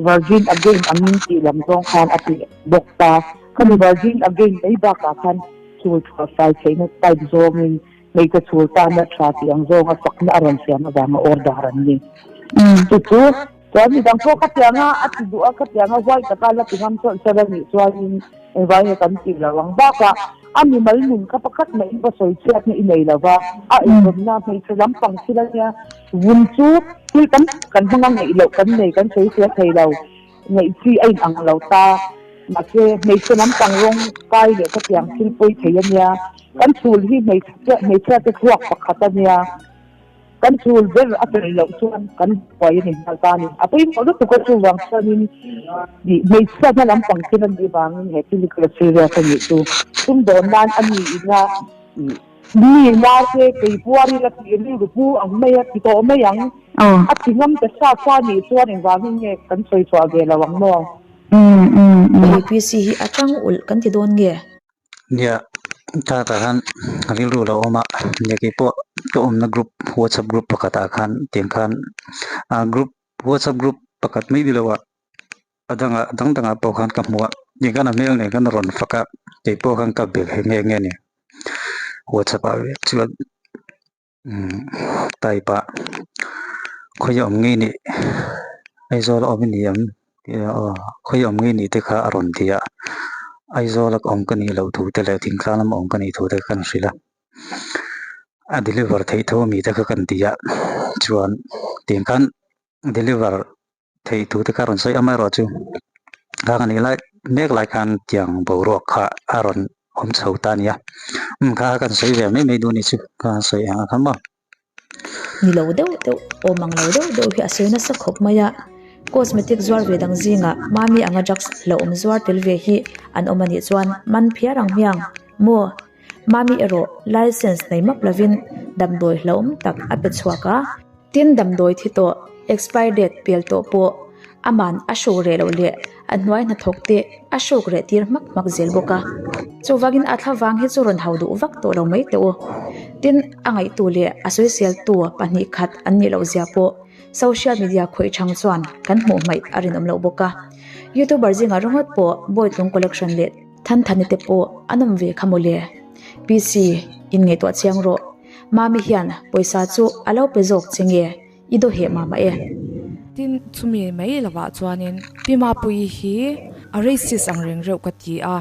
Virgin again angin tih lam zawng khan a ti bawk ta. Khami virgin again mai bakah khan chul tha fai theihna tight zawngin hmeichhe chul tan a tha tih ang zawnga fakna a rawn siam avanga order an ni. Chu chu chuan midang pawh khatianga a ti duh a, khatianga huai taka la ti ngam chawlh chawlh a nih chuanin Engvangin kan tih lo ang bakah a mimal nun kha pakhat mah in va sawi chhiatna i nei lo va, a eizawnna hmeichhe lampang thil a nia, vun chu thil tam tak kan hmang a ngeih loh kan nei kan sawi sia thei lo, ngeih chi a inang lo ta, mahse hmeichhe lampang rawng kai leh khatiang thil pawi thei a nia, kan chhul hi hmeichhia te thluak pakhat a nia. Kan chul ber a fel loh chuan kan buai a ni nghal ta a ni. A pawimawh lutuk a chuvang chuanin hmeichhia hna lampang thil a nih vangin he thil hi ka la serious a nih chu. Sumdawn nan a ni ina mi narte kei puar ila tih rilru pu ang mai a ti tawh mai ang. A ti ngam ta sa sa a nih chuan engvangin nge kan sawi chhuah ve lo ang maw? APC hi a tang ulh kan ti dawn nge? Nia, tah khan rilru lo awm a, nia kei pawh ka awmna group whatsapp group pakhatah khan tiang khan ah group whatsapp group pakhat mai ni loah a dangah dang dangah pawh khan ka hmu a, tiang khan a hmel nen khan a rawn fak a, kei pawh khan ka bel he nghe nghe a ni whatsapp ah chuan type ah khawi awm ngei nih Aizawl a awm i ni em tih a aw khawi awm ngei nih te kha a rawn ti a Aizawl a awm ka nih loh thu te leh thingtlang lama awm ka nih thu te kha kan hrilh a a deliver theih tho ami te kha kan ti a chuan tiang khan deliver theih thu te kha a rawn sawi amaherawhchu khang a nih lai mek lai khan tiang boruak kha a rawn awm chho ta a ni a umm kha kan sawi ve mai mai duh a nih chu kha sawi ang a kha maw. Ni lo deuh deuh awm ang lo deuh deuh hi a sawi nasa khawp mai a. Cosmetic zuar ve dang zingah Mami anga drugs hlauhawm zuar tel ve hi an awm a nih chuan man phiar ang hmiang maw? Mami erawh license nei map lovin damdawi hlauhawm tak a pe chhuak a. Tin damdawi thi tawh expire date pel tawh pawh aman a hruk reh loh leh a hnuai hnathawk te a hruk reh tir hmak hmak zel bawk a. Chuvangin a thlavang hi chu rawn hau duh vak tawh lo mai teh u. Tin a ngaihtu leh a sawiseltu pahnih khat an nih loh zia pawh social media khawih chang chuan kan hmuh hmaih a rinawm loh bawk a. Youtuber zingah ringawt pawh Bawitlung collection leh Thanthani te pawh an awm ve kha mawle. PC, in ngaihtuah chiang rawh. Mami hian pawisa chu a lo pe zawk che nge i daw heh mah mah e. Tin, chumi mai lovah chuanin Pi Mapuii hi a racist ang reng reuh ka ti a,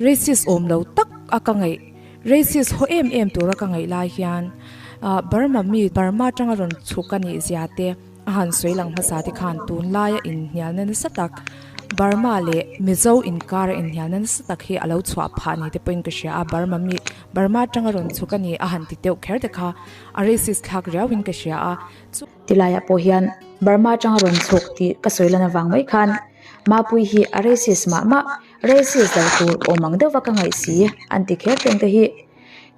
racist awm lo tak a ka ngaih, racist haw em em tura ka ngaih lai hian Burma mi Burma atanga rawn chhuk a nih zia te a han sawi lang hmasa te khan tunlaia inhnialna nasa tak Burma leh Mizo inkara inhnialna nasa tak hi a lo chhuah phah ni te pawhin ka hria a, Burma mi Burma atanga rawn chhuk a ni a han ti deuh kher te kha a racist thlak riauin ka hria a, chu. Tilaiah pawh hian Burma atanga rawn chhuk tih ka sawi lan avang mai khan Mapui hi a racist mah mah, racist lo tur awm ang deuhva ka ngaih si an ti kher teng te hi.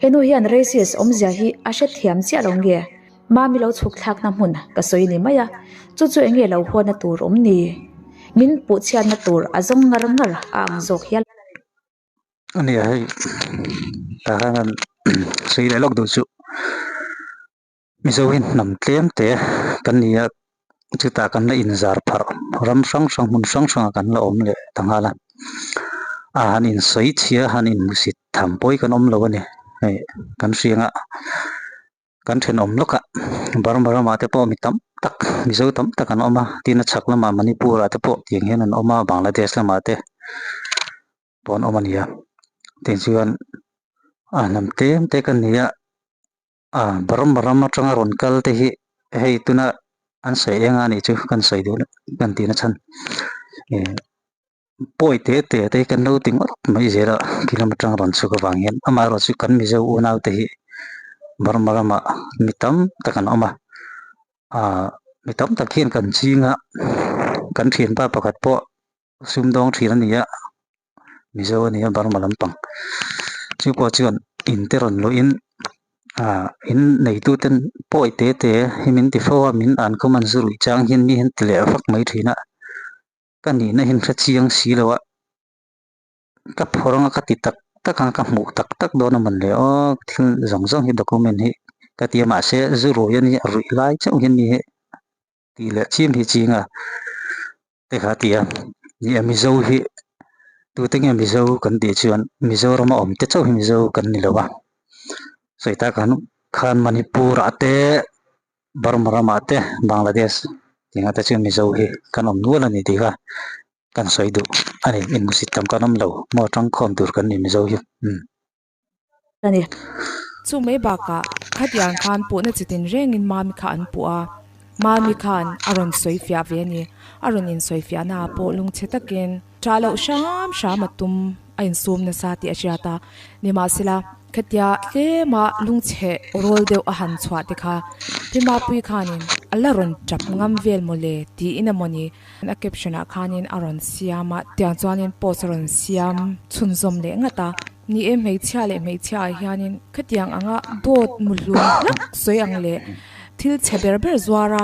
Henu hian racist awmzia hi a hrethiam chiah lo nge? Mami lo chhuk thlakna hmun ka sawi ni mai a, chu chu enge lo huatna tur awm ni? Min puhchhiatna tur a zawng ngar ngar a ang zawk hial. A nia hei tah khan kan sawi leh lawk duh chu Mizo hi hnam tlem te kan ni a, chutah kan la inzar pharh ram hrang hrang hmun hrang hrangah kan la awm leh ta nghal a, a han insawi chhia a han inhmusit tham pawh hi kan awm lo a ni hei kan hriang a. Kan thenawm lawkah Burma ramah te pawh mi tam tak Mizo tam tak an awm a, tin a chhak lamah Manipur ah te pawh tiang hian an awm a, Bangladesh lamah te pawh an awm a ni a, tichuan a hnam tlem te ka ni a, ah Burma ram atanga rawn kal te hi hei tuna an sawi eng a nih chu kan sawi duh kan tihna chhan eh. Pawi te te te hi kan lo ti ngawt mai zel a khi lam atang rawn chhuk avang hian amaherawh chu kan Mizo unau te hi Burma ramah mi tam tak an awm a ah mi tam tak hian kan ching a kan thianpa pakhat pawh sumdawng thin a ni a Mizo a ni a Burma lampang chu pawh chuan in te rawn luhin ah in neitu ten pawi te te hi min ti fo a min an khawm an zu ruih chang hian mi hian ti leh vak mai thin a. Ka nihna hi hre chiang si lo a, ka phawrh anga ka ti tak tak a, ka hmuh tak tak dawn a mawn le aw, thil zawng zawng hi document hi ka ti a mahse zu rui a nia ruih lai chauh hian mi hi tih leh chim hi ching a te kha a ti a, ni a Mizo hi tute nge Mizo kan tih chuan Mizoram a awm te chauh hi Mizo kan ni lo a, sawi tak ang khan Manipur ah te. Burma ramah te Bangladesh tih te chu Mizo hi kan awm nual a ni tih kha kan sawi duh a ni inhmusit tam kan awm lo maw tangkhawm tur kan ni Mizo hi umm. A ni. Chu mai bakah khatiang khan puhna chitin rengin Mami kha an puh a, Mami khan a rawn sawi fiah ve a ni. A rawn insawi fiahna ah pawh lungchhe takin ṭah loh hram hram a tum a insum nasa tih a hriat a. Nimahsela, khatia tlema lungchhe rawl deuh a han chhuah te kha Pi Mapui khanin a la rawn tap ngam vel mawle tiin emaw ni a caption ah khanin a rawn siam a, tiang chuanin post a rawn siam chhunzawm leh ngat a. Ni e, hmeichhia leh hmeichhia ah hianin khatiang anga dawt muhlum hlak sawi ang leh thil chhe ber ber zuar a,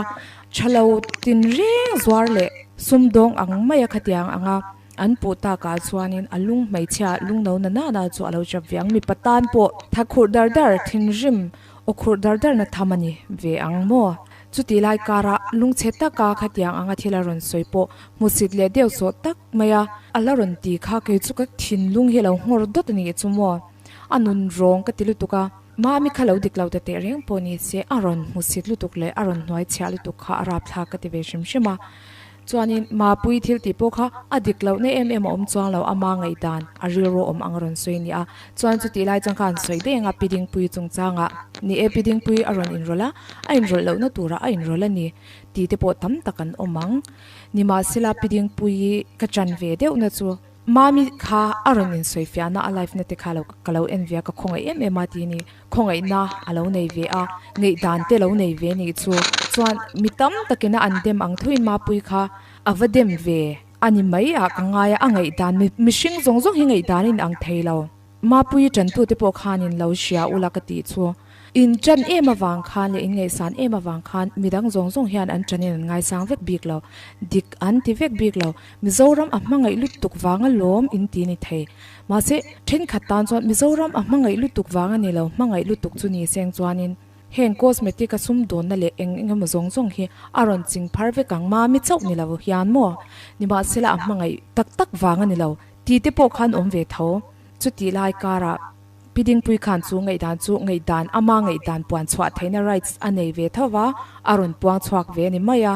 tha lo tinreng zuar leh sumdawng ang maia khatiang anga An puh takah chuanin a lung hmeichhia lung no na nana chu a lo chap ve ang. Mipa tan pawh tha khurh dar dar, thinrim aw khurh dar dar na tham a ni ve ang maw? Chutih lai kara lungchhe taka khatiang anga thil a rawn sawi pawh hmusit leh deuh sawh tak mai a, a la rawn ti kha kei chu ka thinlung hi a lo nghawr dawt a nih chu maw? A nun rawng ka ti lutuk a, Mami kha lo dik lo ta teh reng pawh ni se a rawn hmusit lutuk leh a rawn hnuaichhiah lutuk kha a rapthlak ka ti ve hrim hrim a. Chuanin Mapui thil tih pawh kha a dik lohna em em a awm chuang lo, ama ngaihdan a rilru awm ang a rawn sawi a ni a. Chuan chutih lai chuan kha an sawi daih ang a, Pi Dingpui chungchangah ni e, Pi Dingpui a rawn inrawlh a, a inrawlh lohna turah a inrawlh a ni tih te pawh tam tak an awm ang. Nimahsela Pi Dingpui ka chan ve deuhna chu Mami kha a rawn insawifiahna a live na te kha lo ka lo en ve a, ka khawngaih em em a ti a ni. Khawngaihna a lo nei ve a, ngaihdan te lo nei ve nih chu. Chuan mi tam takin a an dem ang thuin Mapui kha. A va dem ve a ni mai ah ka ngai a, a ngaihdan mihring zawng zawng hi ngaihdan in ang thei lo. Mapuii tantute pawh khanin lo hria ula ka tih chu. In tan em avang khan leh in ngaihsan em avang khan midang zawng zawng hian an tanin an ngaisang vek bik lo. Dik an ti vek bik lo. Mizoram a hmangaih lutuk vanga lawm in ti ni thei. Mahse, thenkhat tan chuan Mizoram a hmangaih lutuk vang a ni lo, hmangaih lutuk chu ni seng chuanin heng cosmetic a sumdawnna leh eng eng emaw zawng zawng hi a rawn ching phar vek ang mami chauh ni lo hian maw? Nimahsela a hmangaih tak tak vang a ni lo ti te pawh khan awm ve tho. Chutih lai karah Pi Dingpui khan chu ngaihdan chu ngaihdan ama ngaihdan puan chhuah theihna rights a nei ve tho va, a rawn puang chhuak ve a ni mai a.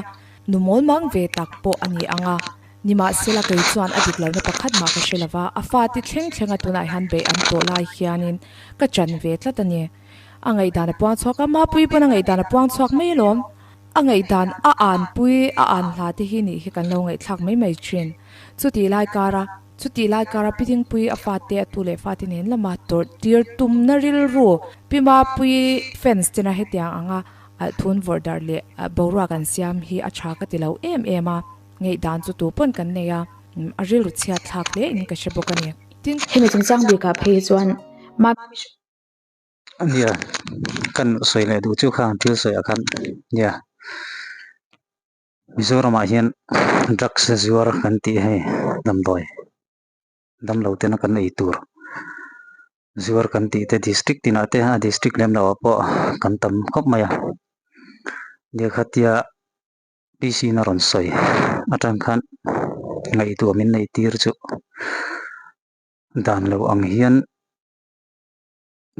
Nu mawl mang ve tak pawh a ni ang a. Nimahsela kei chuan a dik lohna pakhat mah ka hre lova, a fate thleng thlenga tunah hian beih an tawh lai hianin ka chan ve tlat a ni. A ngaihdan a puang chhuak a, Mapui pawn a ngaihdan a puang chhuak mai alawm. A ngaihdan a anpui a an hla te hi nih hi kan lo ngaihthlak mai mai thin. Chutih lai kara chutih lai kara Pi Dingpui a fate a tu leh fate nen lama tawrh tir tumna rilru Pi Mapui fans tena hetiang anga Alhthun vawrh darh leh boruak an siam hi a tha ka ti lo em em a, ngaihdan chu tu pawn kan nei a, a rilru chhiat thlak hle in ka hre bawk a ni. Tin. Hemi chungchang bikah phei hi chuan Mami Nia, kan sawi leh duh chu khang thil sawiah khan nia Mizoramah hian drugs zuar kan tih hei damdawi damlo tena kan ei tur zuar kan tih te district tinah te a district lem loh ah pawh kan tam khawp mai a lehkhatia P_C in a rawn sawi atang khan ngaihtuah min neih tir chu dan lo ang hian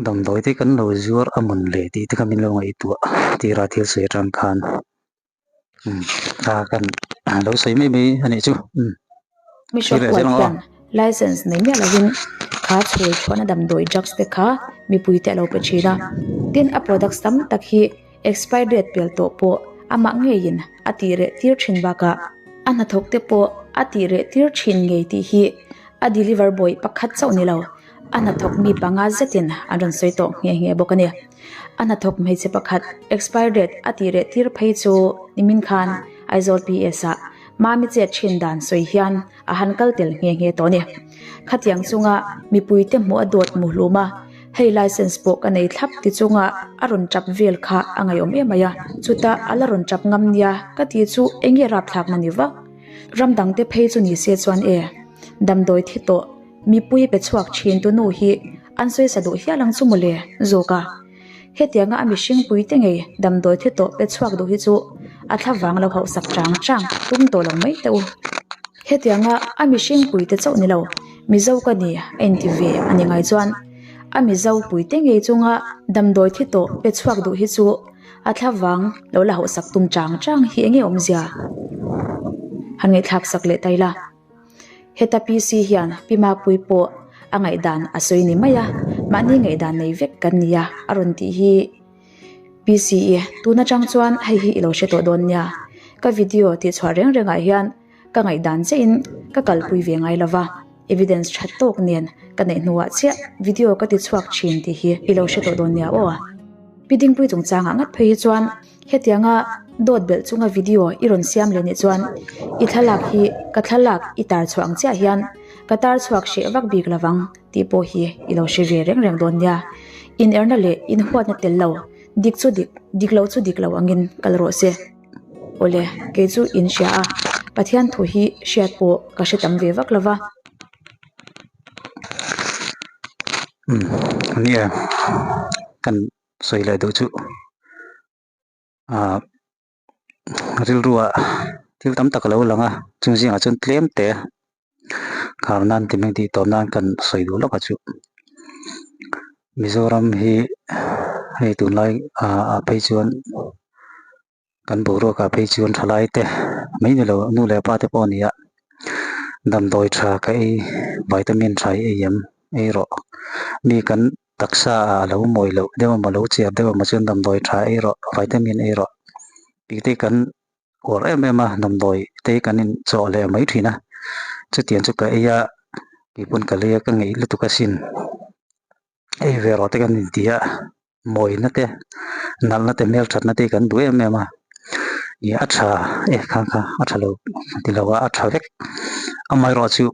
damdawi te kan lo zuar a mawn le tih te kha min lo ngaihtuah tir a thil sawi atang khan umm kha kan lo sawi mai mai a nih chu umm. Mi shop huai hian license nei miah lovin kha chhul chhuahna damdawi drugs te kha mipui te a lo pe thin a tin a products tam tak hi expire date pel tawh pawh amah ngeiin a tih reh tir thin bakah a hnathawk te pawh a tih reh tir thin ngei tih hi a deliver boy pakhat chauh ni lo. A hnathawk mi panga zetin an rawn sawi tawh nghe nghe bawk a ni. A hnathawk hmeichhe pakhat expire date a tih reh tir phei chu nimin khan Aizawl PS ah Mami chet thin dan sawi hian a han kal tel nghe nghe tawh a ni. Khatiang chunga mipuite hmuh a dawt mu hlum a, hei license pawh ka nei thlap ti chunga a rawn tap vel kha a ngaihawm em mai a, chutah a la rawn tap ngam nia ka tih chu enge rapthlakna ni vak. Ram dangte phei chu ni se chuan e, damdawi thi tawh. Mipui pe chhuak thin tu nu hi an sawi sa duh hial ang chu mawle zawk a. Hetianga a mihring pui te ngei damdawi thi tawh pe chhuak duh hi chu a thla vang lo hauh sak chang chang tum tawh lo mai teh u. Hetianga a mihring pui te chauh ni lo Mizo ka ni a inti ve a ni ngai chuan a Mizo pui te ngei chunga damdawi thi tawh pe chhuak duh hi chu a thla vang lo la hauh sak tum chang chang hi enge awmzia han ngaihthlak sak leh ta ila. Heta PC hian Pi Mapui pawh a ngaihdan a sawi ni mai a, mahni ngaihdan nei vek kan ni a, a rawn tih hi PC i tun atang chuan hei hi i lo hre tawh dawn nia. Ka video tih chhuah reng rengah hian ka ngaihdan chiahin ka kalpui ve ngai lova, evidence that tawk nen ka neih hnuah chiah video ka ti chhuak thin tih hi i lo hre tawh dawn nia aw. Pi Dingpui chungchangah ngat phei hi chuan Hetianga dawt belh chunga video i rawn siam leh nih chuan i thlalak hi ka thlalak i tar chhuah ang chiah hian ka tar chhuak hreh vak bik lovang tih pawh hi i lo hre ve reng reng dawn nia. Inerna leh inhuatna tel lo, dik chu dik, dik lo chu dik lo angin kal rawh se. Awle, kei chu in hria a, Pathian thu hi hriat pawh ka hre tam ve vak lova. Umm, nia, kan sawi leh duh chu ah rilrua thil tam tak a lo lang a chung zingah chuan tlem te khar nan ti mai tih tawp nan kan sawi duh lawk a chu Mizoram hi hei tunlai ah ah phei chuan kan boruak ah phei chuan thalai te mai ni lo nu leh pa te pawh a ni a damdawi tha ka ei vitamin tha hi ei em ei rawh mi kan taksa ah a lo mawi loh deuh emaw lo chiar deuh emaw chuan damdawi tha ei rawh vitamin ei rawh tih te kan uar em em a damdawi te kan in chawh leh mai thin a chutiang chu ka ei a keipawn ka lei a ka ngeih lutuk asin ei ve rawh te kan inti a mawina te nalhna te hmelthatna te kan duh em em a. Ih a tha e kha kha a tha lo ti lo a a tha vek amaherawh chu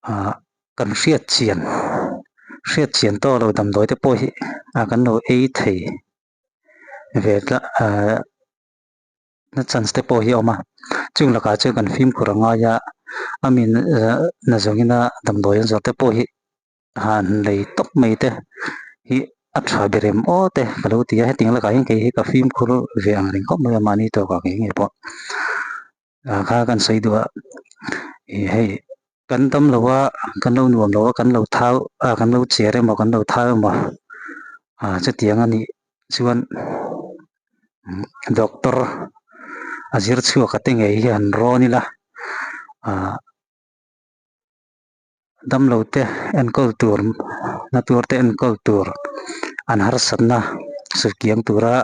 ah kan hriat chian hriat chian tawk lo damdawi te pawh hi ah kan lo ei thei ve tlat ah na chance te pawh hi a awm a chung lakah chuan kan fimkhur a ngai a a mi na zawngin a damdawi an zawrh te pawh hi han lei tawp mai te hi a tha ber em aw te ka lo ti a hetiang lakah hian kei hi ka fimkhur ve ang reng khawp mai a mahni tawkah ngei ngei pawh ah kha kan sawi duh a ih hei kan dam lo a kan lo nuam lo a kan lo thau a kan lo cher emaw kan lo thau emaw ah chutiang a nih chuan doctor a zir chhuak a te ngei hi han rawn ila ah. Damlo te enkawl tur na tur te enkawl tur an harsatna sutkiang tura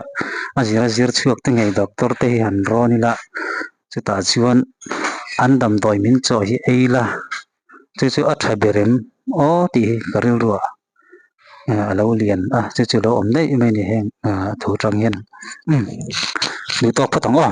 a zir a zir chhuak te ngei doctor te hi han rawn ila chutah chuan an damdawi min chawh hi ei la chu chu a tha ber em aw tih hi ka rilru ah a lo lian a chu chu lo awm daih mai a ni heng thu tang hian umm duh tawk phawt ang aw.